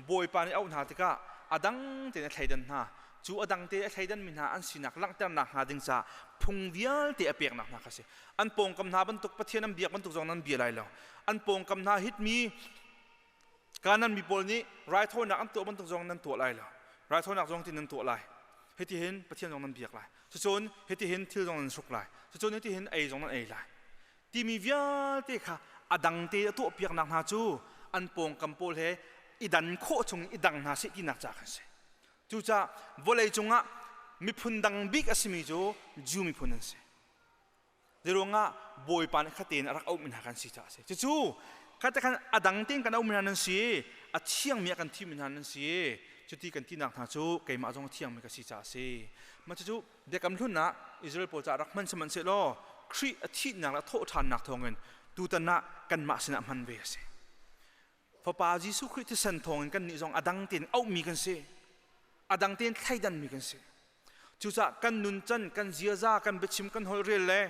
Bawipa nih auh hna tikah a dang tein a thleidan hna. Cu a dang te a thleidanmi hna an sinak langhternak hnga ding caah phung vialte a peknak hna kha si. An pawngkam hna bantuk Pathian an biak bantuk zong nan bia lai lo. An pawngkam hna hitmi Kanan mi pawl nih raithawinak an tuah bantuk zong nan tuah lai lo. Raithawinak zong tin nan tuah lai. Hitihin Pathian zong nan biak lai. Cucun hitihin thil zong nan hruk lai. Cucun hitihin ei zong nan ei lai. Timi vialte kha a dang te a tuahpiaknak hna cu an pawngkam pawl he i dan khawh chung i dang hna seh tinak ca khan si. Cucaah vawlei cungah miphun dang bik a simi cu Jew miphun an si. Zeiruangah Bawipa nih khatein a rak auhmi hna kan si caah a si. Cucu khate khan a dang tein kan auhmi hna nan si, a thiangmi a kan thimmi hna nan si. Cuti kan tinak hna cu keimah zong a thiangmi ka si caah a si. Mah cucu Biakam Hlun ah Israel pawl caah rak hman sihmanhsehlaw Khrih a thihnak le a thawhṭhannak thawngin tutan ah kanmah sinah hman ve a si. Fapa Jesuh Khrih thisen thawngin kannih zong a dang tein auhmi kan si. A dang tein thleidanmi kan si. Cucaah kan nuncan, kan ziaza, kan biachim, kan holhrel le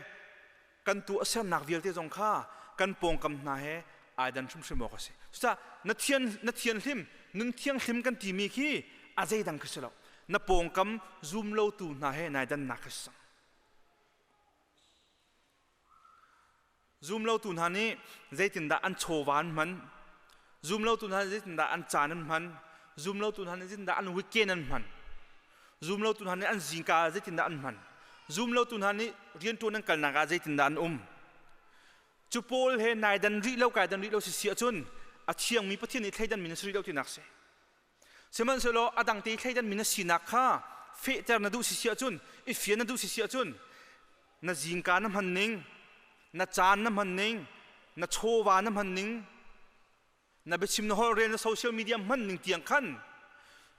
kan tuahsernak vialte zong kha kan pawngkam hna he ai dan hrimhrim awk a si. Cucaah na thian na thianhlim, nun thianghlim kan timi khi a zeidang khi si lo. Na pawngkam zum lotu hna he nai dannak kha si cang. Zumlotu hna nih zeitindah an chawva an hman? Zumlotu hna nih zeitindah an caan an hman? Zumlotu hna nih zeitindah an weekend an hman? Zumlotu hna nih an zingka ah zeitindah an hman? Zumlotu hna nih rianṭuan an kalnak ah zeitindah an um? Cu pawl he nai dan rih lo kai dan rih lo si si ahcun a thiangmi Pathian nih thleidan mi na si rih lo tinak si. Sihmanhsehlaw a dang te thleidan mi na sinak kha fehter na duh si si ahcun, i fian na duh si si ahcun na zingka na hman ning, na caan na hman ning, na chawva na hman ning, na biachim na holhrel na social media hman ning tiang khan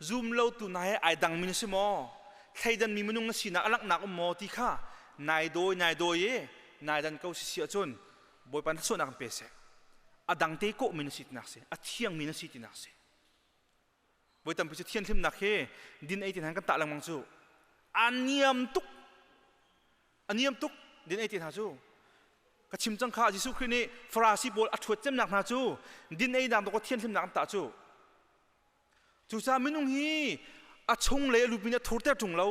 zum lo tu na he ai dang mi na si maw? Thleidan mi minung na sinak a langhnak um maw ti kha nai dawi nai dawi i nai dan ko si si ahcun Bawipa na suahnak in pe seh. A dang te kawh mi na si tinak si, a thiang mi na si tinak si. Voi tampi cu thianhlimnak hi din ei ti hna kan tah lengmang cu. A niam tuk. A niam tuk din ei ti hna cu. Ka chim cang kha Jesuh Khrih nih Farasi pawl a ṭhuat cemnak hna cu din ei nak dawk thianhlimnak an tah cu. Cucaah minung hi a chung lei a lutmi nih a thurter ṭung lo.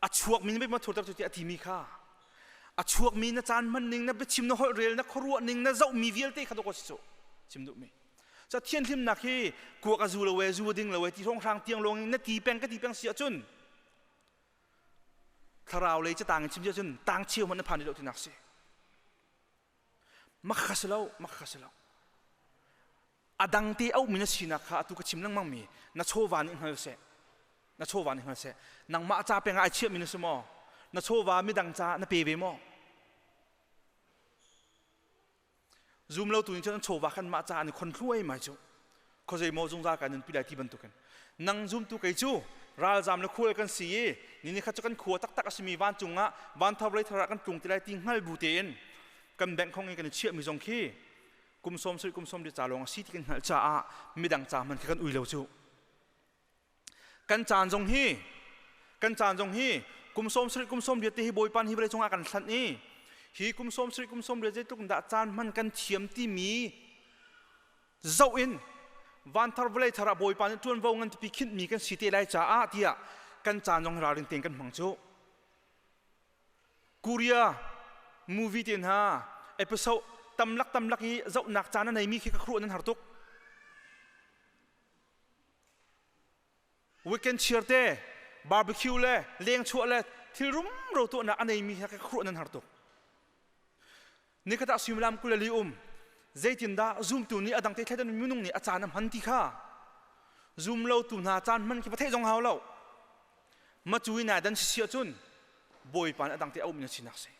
A chuakmi nih a thurter cu tiah a timi kha. A chuakmi na caan hman ning, na biachim, na holh rel, na khuaruah ning, na zohmi vialte kha dawk a si cu. Chim duhmi. Ca thianhlimnak hi kuak a zu lo e, zu a ding lo e, ti hrawnghrang tiang lawng in na ti peng ka ti peng si ahcun thlarau lei catang in chim si ahcun tang cheu hmanh na phan rih lo tinak si. Makha si lo, makha si lo. A dang te auhmi na sinak kha atu ka chim lengmang mi na chawva nih hngal seh. Na chawva nih hngal seh. Nangmah ca peng ah ai chiahmi na si maw? Na chawva midang ca na pe ve maw? Zum lo tu nih cun an chawva khan mah ca an i khon thluai mai cu. Khuazei maw zungzal kai nun pi lai ti bantukin. Nang zumtu kei cu ralzam le khual kan si i ni ni khat cu kan khua taktak a simi vancung ah vanthar lei thar ah kan tlung ti lai ti hngal bu tein kan bank khong i kan i chiahmi zong khi kum sawm sarih kum sawm li ca lawng a si ti kan hngalh caah midang ca hmanh khi kan ui lo cu. Kan caan zong hi kan caan zong hi kum 70 kum 80 te hi Bawipa hi vawlei cungah kan hlanh i hi kum 70 kum 80 zeitluk dah caan hman kan thiam timi zoh in vanthar vawlei thar ah Bawipa nih ṭuanvo ngan pipi khinhmi kan si te lai caah tiah kan caan zong ralring tein kan hmang cu. Korea movie te hna episode tamlak tamlak i zohnak caan a neimi khi ka khuaruah nan har tuk. Weekend cheer te, barbecue le leng chuah le thil rumro tuahnak a neimi he ka khuaruah nan har tuk. Nikhat ah suimilam 24 um zeitindah zumtu nih a dang te thleidan minung nih a caan a hman ti kha zum lo tu hna caan hman khi va theih zong hau lo. Macu in dan si si ahcun Bawipa nih a dang te a um na sinak si.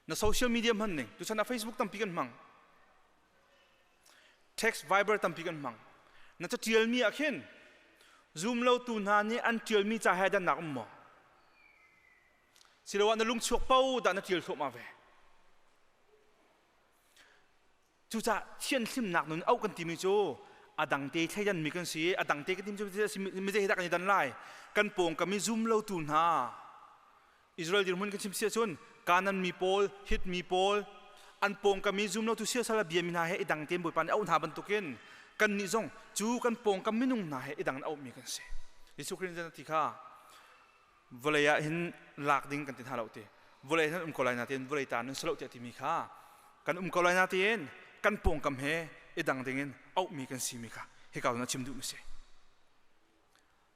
Na social media hman ning tuchan ah Facebook tampi kan hmang. Text Viber tampi kan hmang. Na ca ṭialmi ah khin zum lotu hna nih an ṭialmi ca he dannak um maw? Siloah na lungchuak po dah na ṭial thluahmah ve. Cucaah thianhlimnak nun auh kan timi cu a dangte thleidanmi kan si a dangte kan timi cu mi zei he dah kan i dan lai? Kan pawngkam i zum lotu hna Israel dirhmun kan chim si ahcun Kanan mi pawl, Hit mi pawl, an pawngkam i zumlotu siasal a biami hna he i dang tein Bawipa nih a auh hna bantukin kannih zong cu kan pawngkam minung hna he i dang in auhmi kan si. Jesuh Khrih nih ti kha vawlei ah hin lak ding kan ti hna lo ti. Vawlei hin um ko lai na tiin vawlei ta nan si lo tiah timi kha kan um ko lai na tiin kan pawngkam he i dang ding in auhmi kan simi kha hika na chim duhmi si.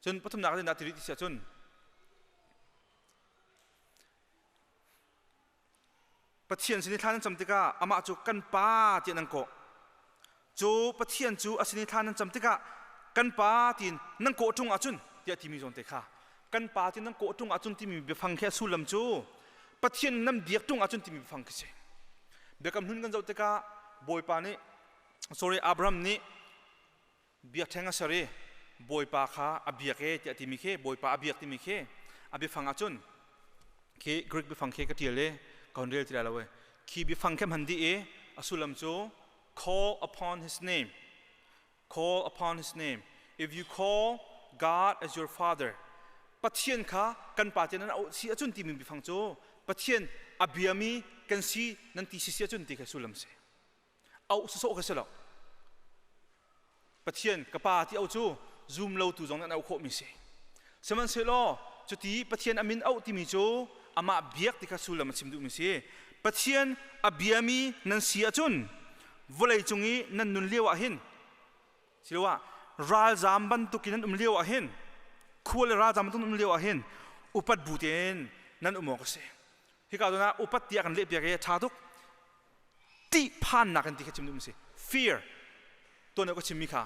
Cun pathumnak ah dah ti rih ti si ahcun Pathian sin i thla nan cam tikah amah cu kan Pa tiah nan kawh. Cu Pathian cu a sin i thla nan cam tikah kan Pa tiin nan kawh ṭung ahcun tiah timi zawn te kha kan Pa tiin nan kawh ṭung ahcun timi biafang khi a sullam cu Pathian nan biak ṭung ahcun timi biafang khi si. Biakam hlun kan zoh tikah Bawipa nih sorry Abraham nih biakṭheng a ser i Bawipa kha a biak e tiah timi khi Bawipa a biak timi khi a biafang ahcun khi Greek biafang khi ka ṭial i ka hun rel ti lai lo e khi biafang khi hman dih i a sullam cu call upon his name, call upon his name. If you call God as your father, Pathian kha kan pa tiah nan auh si ahcun timi biafang cu Pathian a biami kan si nan ti si si ahcun ti kha sullam si. Auh sawsawh kha si lo. Pathian ka pa ti auh cu zum lotu zong nih an auh khawhmi si. Sihmanhsehlaw cuti Pathian a min auh timi cu amah biak ti kha sullam a chim duhmi si. Pathian a biami nan si ahcun vawlei cung i nan nun lio ah hin siloah ralzaam bantukin nan um lio ah hin khua le ralzaam bantuk nan um lio ah hin upat bu tein nan um awk a si. Hika zawn ah upat tiah kan lehpiak i a ṭha tuk. Ṭihphannak in ti kha chim duhmi si. Fear tuan deuh ka chimmi kha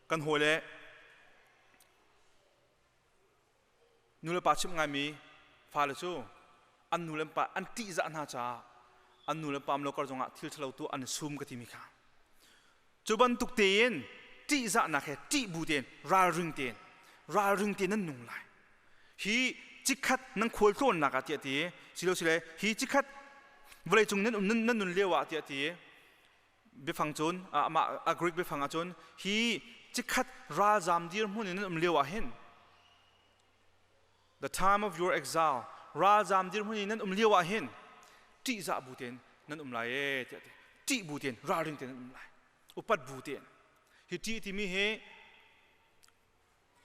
kan hawile nulepa chimh ngaimi fale cu an nu le pa an ṭihzah hna caah an nu le pa um lo kar zongah thil ṭhalo tuah an i sum ka timi kha cu bantuk tein ṭihzahnak he ṭih bu tein ralring tein ralring tein nan nung lai hi cikhat nan khual tlawnnak ah tiah ti silo sile hi cikhat vawleicung nan um nan nun lio ah tiah ti biafang cun amah a Greek biafang ahcun hi cikhat ralzam dirhmun in nan um lio ah hin the time of your exile ralzam dirhmun in nan um lio ah hin ṭihzah bu tein nan um lai ee tiah ti ṭih bu tein ralring tein nan um lai upat bu tein hi ṭih timi hi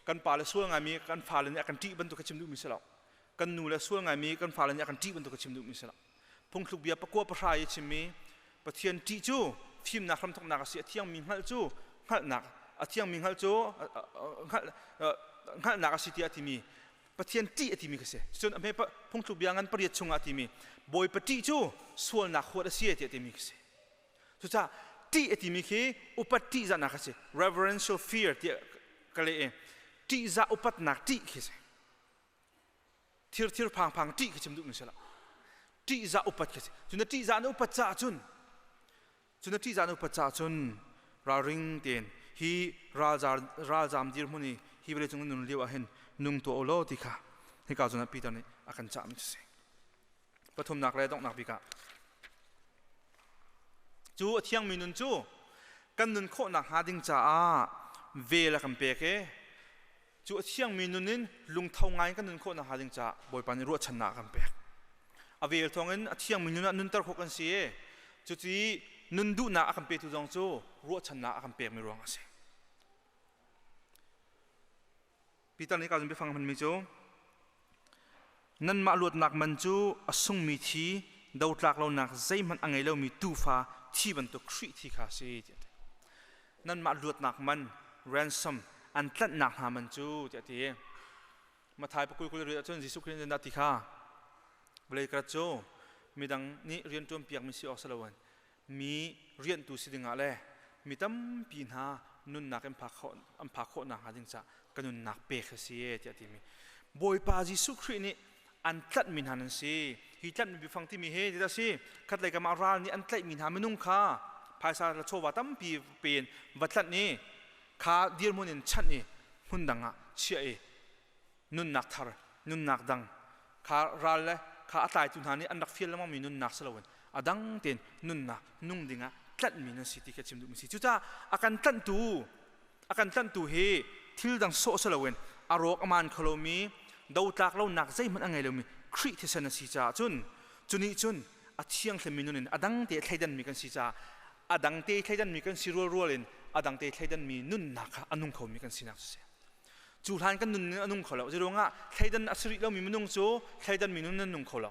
Kan pa le sual ngaimi kan fale nih a kan ṭih bantuk ka chim duhmi si lo. Kan nu le sual ngaimi kan fale nih a kan ṭih bantuk ka chim duhmi si lo. Phungthluk bia pakua pahra i chimmi Pathian ṭih cu fimnak hramthawknak a si, a thiangmi hngalh cu hngalhnak a thiangmi hngalh cu hngalhnak a si tiah a timi Pathian ṭih a timi kha si. Cun a hme phungthluk bia ngan pariat chungah a timi Bawipa ṭih cu sualnak huat a si tiah a timi kha si. Cucaah ṭih a timi khi upat ṭihzahnak a si. Reverential fear tiah ka leh i ṭihzah upatnak ṭih khi si. Thir thir phang phang ṭih khi chim duhmi si lo. Ṭihzah upat khi si. Cu na ṭihzah na upat caah cun cu na ṭihzah na upat caah cun ralring tein hi ralzar ralzam dirhmun i hi vawlei cung nun lio ah hin nung tuah u law ti kha hika zawn ah Peter nih a kan cahmi cu si. Pathumnak le donghnak bik ah cu a thiangmi nun cu kan nun khawh nakhnga ding caah vel a kan pek i cu a thiangmi nun in lungtho ngai in kan nun khawh nakhnga ding caah Bawipa nih ruahchannak a kan pek. A vel thawngin a thiangmi nun ah nunter khawh kan si i cuti nun duhnak a kan petu zong cu ruahchannak a kan pekmi ruang a si. Peter nih ka biafang hmanmi cu nanmah luatnak man cu a sungmi thi dotlak lonak zeihmanh a ngei lomi tuufa thi bantuk Khrih thi kha a si tiah a ti. Nanmah luatnak man ransom an tlanhnak hna man cu tiah a ti. Matthai pakul kul riat ahcun Jesuh Khrih nih ti kha vawlei karat cu midang nih rian ṭuan piakmi si awk si loin mi rianhtu si dingah le mi tampi hna nunnak in phak khawh an phak khawh nakhnga ding caah ka nunnak pek a si tiah a timi Bawipa Jesuh Khrih nih an tlanhmi hna nan si. Hi tlanhmi biafang timi hi ti si khatlei kam ah ral nih an tlaihmi hna minung kha phaisa le chawva tampi pen va tlanh i kha dirhmun in chanh i hmun dang ah chiah i nunnak thar nunnak dang kha ral le kha a tlaitu hna nih an rak fial lengmangmi nunnak si loin a dang tein nunnak nung dingah tlanhmi nan si ti khi a chim duhmi si. Cucaah a kan tlanhtu a kan tlanhtu hi thil dang sawh si loin a rawk a maan kho lomi dotlak lonak zeihmanh a ngei lomi Khrih thisen a si caah cun cu nih cun a thianghlimmi nun in a dang te thleidanmi kan si caah a dang te thleidanmi kan si rualrual in a dang te thleidanmi nunnak kha a nung khomi kan sinak cu si. Cu hlan kan nun a nung kho lo. Zeiruangah thleidan a si rih lomi minung cu thleidan mi nun an nung kho lo.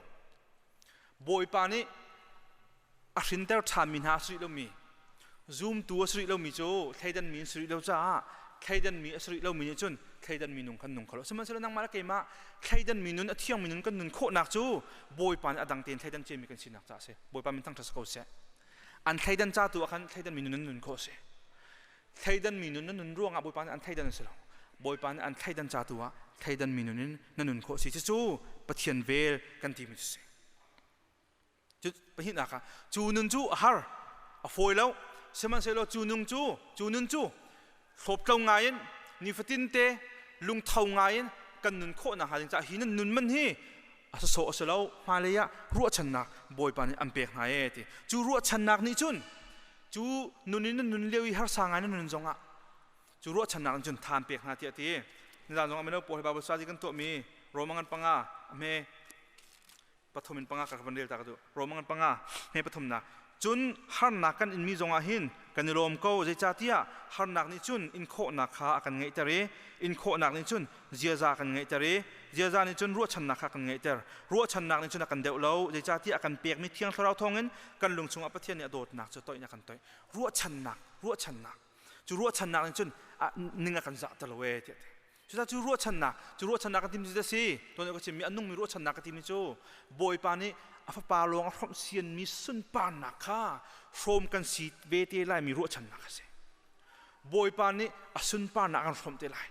Bawipa nih a hrinter ṭhanmi hna a si rih lomi, zumtu a si rih lomi cu thleidan mi an si rih lo caah thleidan mi a si rih lomi nih cun thleidan mi nung kan nung kho lo. Sihmanhsehlaw nangmah le keimah thleidan mi nun a thiangmi nun kan nun khawhnak cu Bawipa nih a dang tein thleidan ciami kan sinak caah a si. Bawipa min thangṭhat si ko seh. An thleidan ca tu ah khan thleidan mi nun an nun khawh a si. Thleidan mi nun na nun ruangah Bawipa nih an thleidan a si lo. Bawipa nih an thleidan ca tu ah thleidan mi nun in na nun khawh si. Cucu Pathian vel kan timi cu si. Cu pahnihnak ah cu nun cu a har, a fawi lo. Sihmanhsehlaw cu nung cu cu nun cu hlawptlo ngai in nifatin te lungtho ngai in kan nun khawh nakhnga ding caah hi nan nun man hi a sawsawh a si lo. Hmailei ah ruahchannak Bawipa nih an pek hna ee ti. Cu ruahchannak nih cun Cu nun in nan nun lio i harsa ngai nan nun zongah cu ruahchannak in cun than pek hna tiah a ti. Nizan zongah mino pawl he Bible study kan tuahmi Roma ngan panga a hme pathum in panga ka van rel ta ka duh. Roma ngan panga hme pathumnak. Cun harnak kan inmi zongah hin kan i lawm ko, zeicahtiah harnak nih cun inkhawhnak kha a kan ngeihter i inkhawhnak nih cun ziaza a kan ngeihter i ziaza nih cun ruahchannak kha a kan ngeihter. Ruahchannak nih cun a kan deuh lo, zeicahtiah a kan pekmi Thiang Thlarau thawngin kan lung chungah Pathian nih a dawtnak cu toih in a kan toih. Ruahchannak, ruahchannak. Cu ruahchannak nih cun ning a kan zahter lo ee tiah a ti. Cucaah cu ruahchannak, cu ruahchannak ka timi cu si, tuan ka chimmi a nungmi ruahchannak ka timi cu Bawipa nih a fapa lawng a hrawmh sianmi sunparnak kha hrawm kan si ve te laimi ruahchannak a si. Bawipa nih a sunparnak kan hrawmh te lai.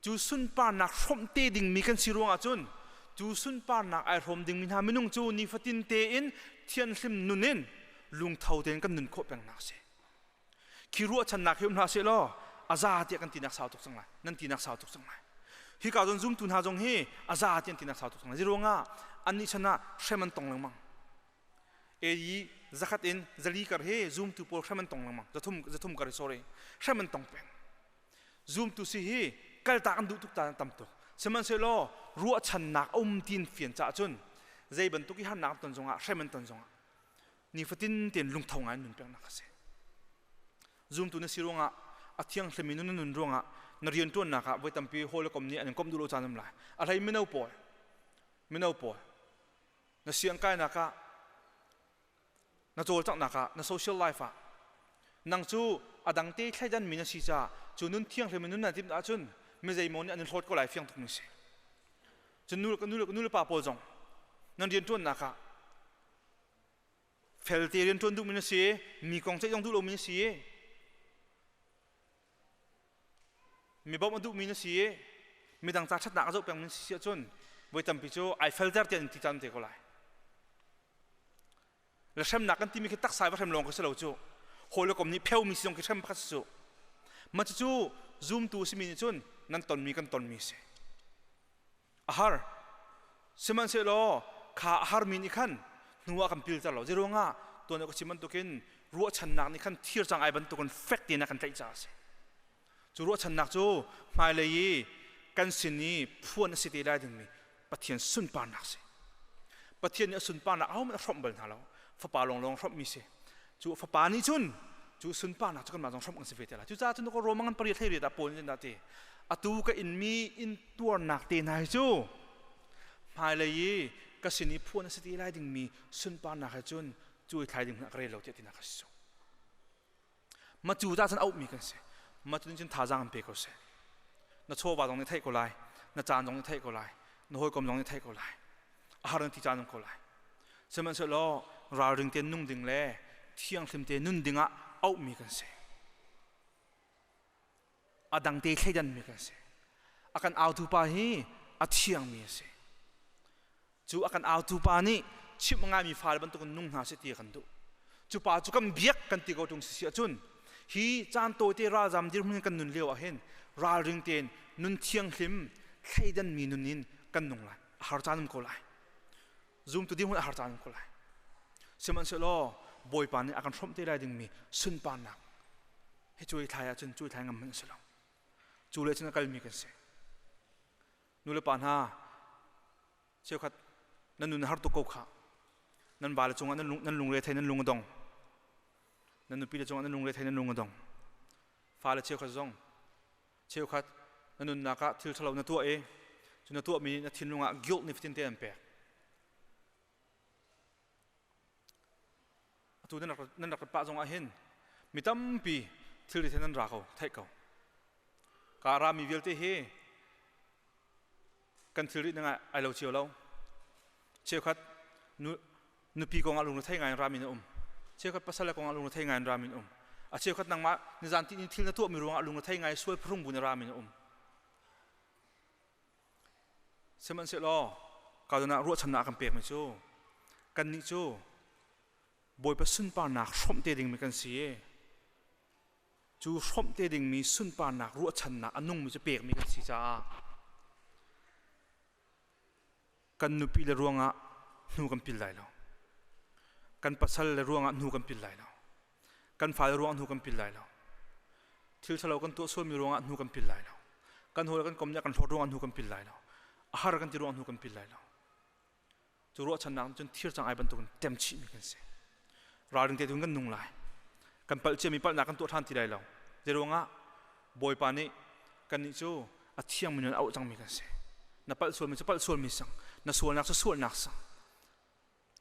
Cu sunparnak hrawmh te dingmi kan si ruangah cun cu sunparnak ai hrawm dingmi hna minung cu nifatin tein thianhlim nun in lungtho tein kan nun khawh pengnak a si. Khi ruahchannak hi um hlah seh law a za tiah kan tinak sau tuk cang lai. Nan tinak sau tuk cang lai. Hi ka zon zumtu hna zong hi a za tiah an tinak sau tuk cang lai. Ziruangah annih chan ah hrem an tong lengmang. AD zakhat in zali kar hi zumtu pawl hrem an tong lengmang. Zathum zathum kar hi sorry. Hrem an tong peng. Zumtu si hi kaltak an duh tuk ta tam tuk. Sihmanhsehlaw ruahchannak a um tin fian caah cun zei bantuk i harnak an ton zongah hrem an ton zongah nifatin tein lungtho ngai nun pengnak a si. Zumtu na si ruangah a thianghlimi nun na nun ruangah na rianṭuannak ah voi tampi hawi le kom nih an in komh duh lo caan um lai. A hlei mino pawl, mino pawl na siangkainak ah na cawlcanghnak ah na social life ah nang cu a dang te thleidan mi na si caah cu nun thianghlim nun na timh ahcun mi zeimaw nih an in hlawt ko lai fiang tuk mi si. Cun nu nu le pa pawl zong nan rianṭuannak ah Felte rianṭuan duhmi na si, mi kong ceih zong duh lomi na si, mi bawmh a duhmi na si, midang ca ṭhatnak a zoh pengmi na si ahcun voi tampi cu ai felter tiah an ti caan te ko lai. Le hremnak kan timi khi taksa va hrem lawng khi si lo cu. Hawi le kom nih pheumi si zong khi hrem pakhat si cu. Mah cucu zumtu simi nih cun nan tonmi kan tonmi si. A har. Sihmanhsehlaw kha a harmi nih khan hnu ah kan pilter lo. Zeiruangah tuan ka chim bantukin ruahchannak nih khan thir cang ai bantukin fek tein a kan tlaih caah a si. Cu ruahchannak cu hmailei i kan sin i phuan a si te lai dingmi Pathian sunparnak a si. Pathian nih a sunparnak ahohmanh a hrawmh bal hna lo. Fapa lawnglawng hrawmhmi si. Cu fapa nih cun cu sunparnak cu kanmah zong hrawmh kan si ve te lai. Cucaah cun Roma ngan pariat hlei riat ah Paul nih dah ti atu ka inmi intuarnak te hna hi cu hmailei i ka sin i phuan a si te lai dingmi sunparnak he cun cu i thlai ding hmanh ka rel lo tiah tinak a si cu. Ma cu ta cun auhmi kan si. Ma cu cun thazaang an pe ko seh. Na chawva zong nih theih ko lai, na caan zong nih theih ko lai, na hawikom zong nih theih ko lai. A har na ti caan um ko lai. Sihmanhsehlaw ralring tein nung ding le thianghlim te nun ding ah auhmi kan si. A dang te thleidanmi kan si. A kan autu pa hi a thiangmi a si. Cu a kan autu pa nih chimh ngaimi fale bantukin nung hna seh ti a kan duh. Cu pa cu kan biak kan ti ko ṭung si si ahcun hi caan tawite ralzam dirhmun in kan nun lio ah hin ralring tein nun thianghlim thleidanmi nun in kan nung lai. A har caan um ko lai. Zumtu dirhmun a har caan um ko lai. Sihmanhsehlaw Bawipa nih a kan hrawmh te lai dingmi sunparnak hi cuai thlai ahcun cuai thlai ngam hmanh a si lo. Cu le cun a kalmi kan si. Nu le pa hna cheukhat nan nun har tuk ko kha nan vale cungah nan lungre thei nan lung a dong nan nupi le cungah nan lungre thei nan lung a dong fale cheukhat zong cheukhat na nunnak ah thil ṭhalo na tuah i cu na tuahmi na thinlung ah guilt nih fatin te an pek Atu nan rak pah zong ah hin mi tampi thilri he nan ra ko, theih ko. Ka rami vialte hi kan thilri ning ah ai lo cio lo. Cheukhat nupi kong ah lung thei ngai in rami na um. Cheukhat pasal kong ah lung thei ngai in rami na um. A cheukhat nangmah nizan ti ni thil na tuahmi ruangah lung thei ngai sual phurung bu na rami na um. Sihmanhsehlaw ka ah ruahchannak a kan pekmi cu kannih cu Bawipa sunparnak hrawmh te dingmi kan si i cu hrawmh te dingmi sunparnak ruahchannak a nungmi cu pekmi kan si caah kan nupi le ruangah hnu kan pil lai lo. Kan pasal le ruangah hnu kan pil lai lo. Kan fale ruangah hnu kan pil lai lo. Thil ṭhalo kan tuah sualmi ruangah hnu kan pil lai lo. Kan hawi kan kom nih kan hlawt ruangah hnu kan pil lai lo. A har kan ti ruangah hnu kan pil lai lo. Cu ruahchannak cun thir cang ai bantukin ṭem chihmi kan si. Ralring te tun kan nung lai. Kan palh ciami palhnak kan tuah ṭhan ti lai lo. Zeiruangah Bawipa nih kannih cu a thiangmi nun a auh cangmi kan si. Na palh sualmi cu palh sualmi sang, na sualnak cu sualnak sang.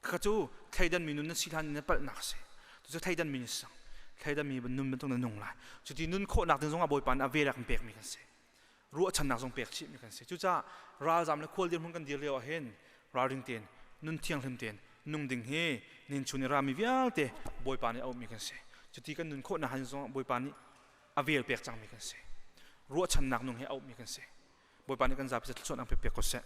Kha cu thleidanmi nun na si hlan in na palhnak a si. Cucu thleidanmi na si cang. Thleidanmi nun bantuk na nung lai. Cuti nun khawhnak ding zongah Bawipa nih a vel a kan pekmi kan si. Ruahchannak zong pek chihmi kan si. Cucaah ralzam le khual dirhmun kan dir lio ah hin ralring tein nun thianghlim tein nung ding hi nin chun i rami vialte Bawipa nih a auhmi kan si. Cuti kan nun khawhnak han zongah Bawipa nih a vel pek cangmi kan si. Ruahchannak nung he a auhmi kan si. Bawipa nih kan zapi thluachuahnak pe pek ko seh.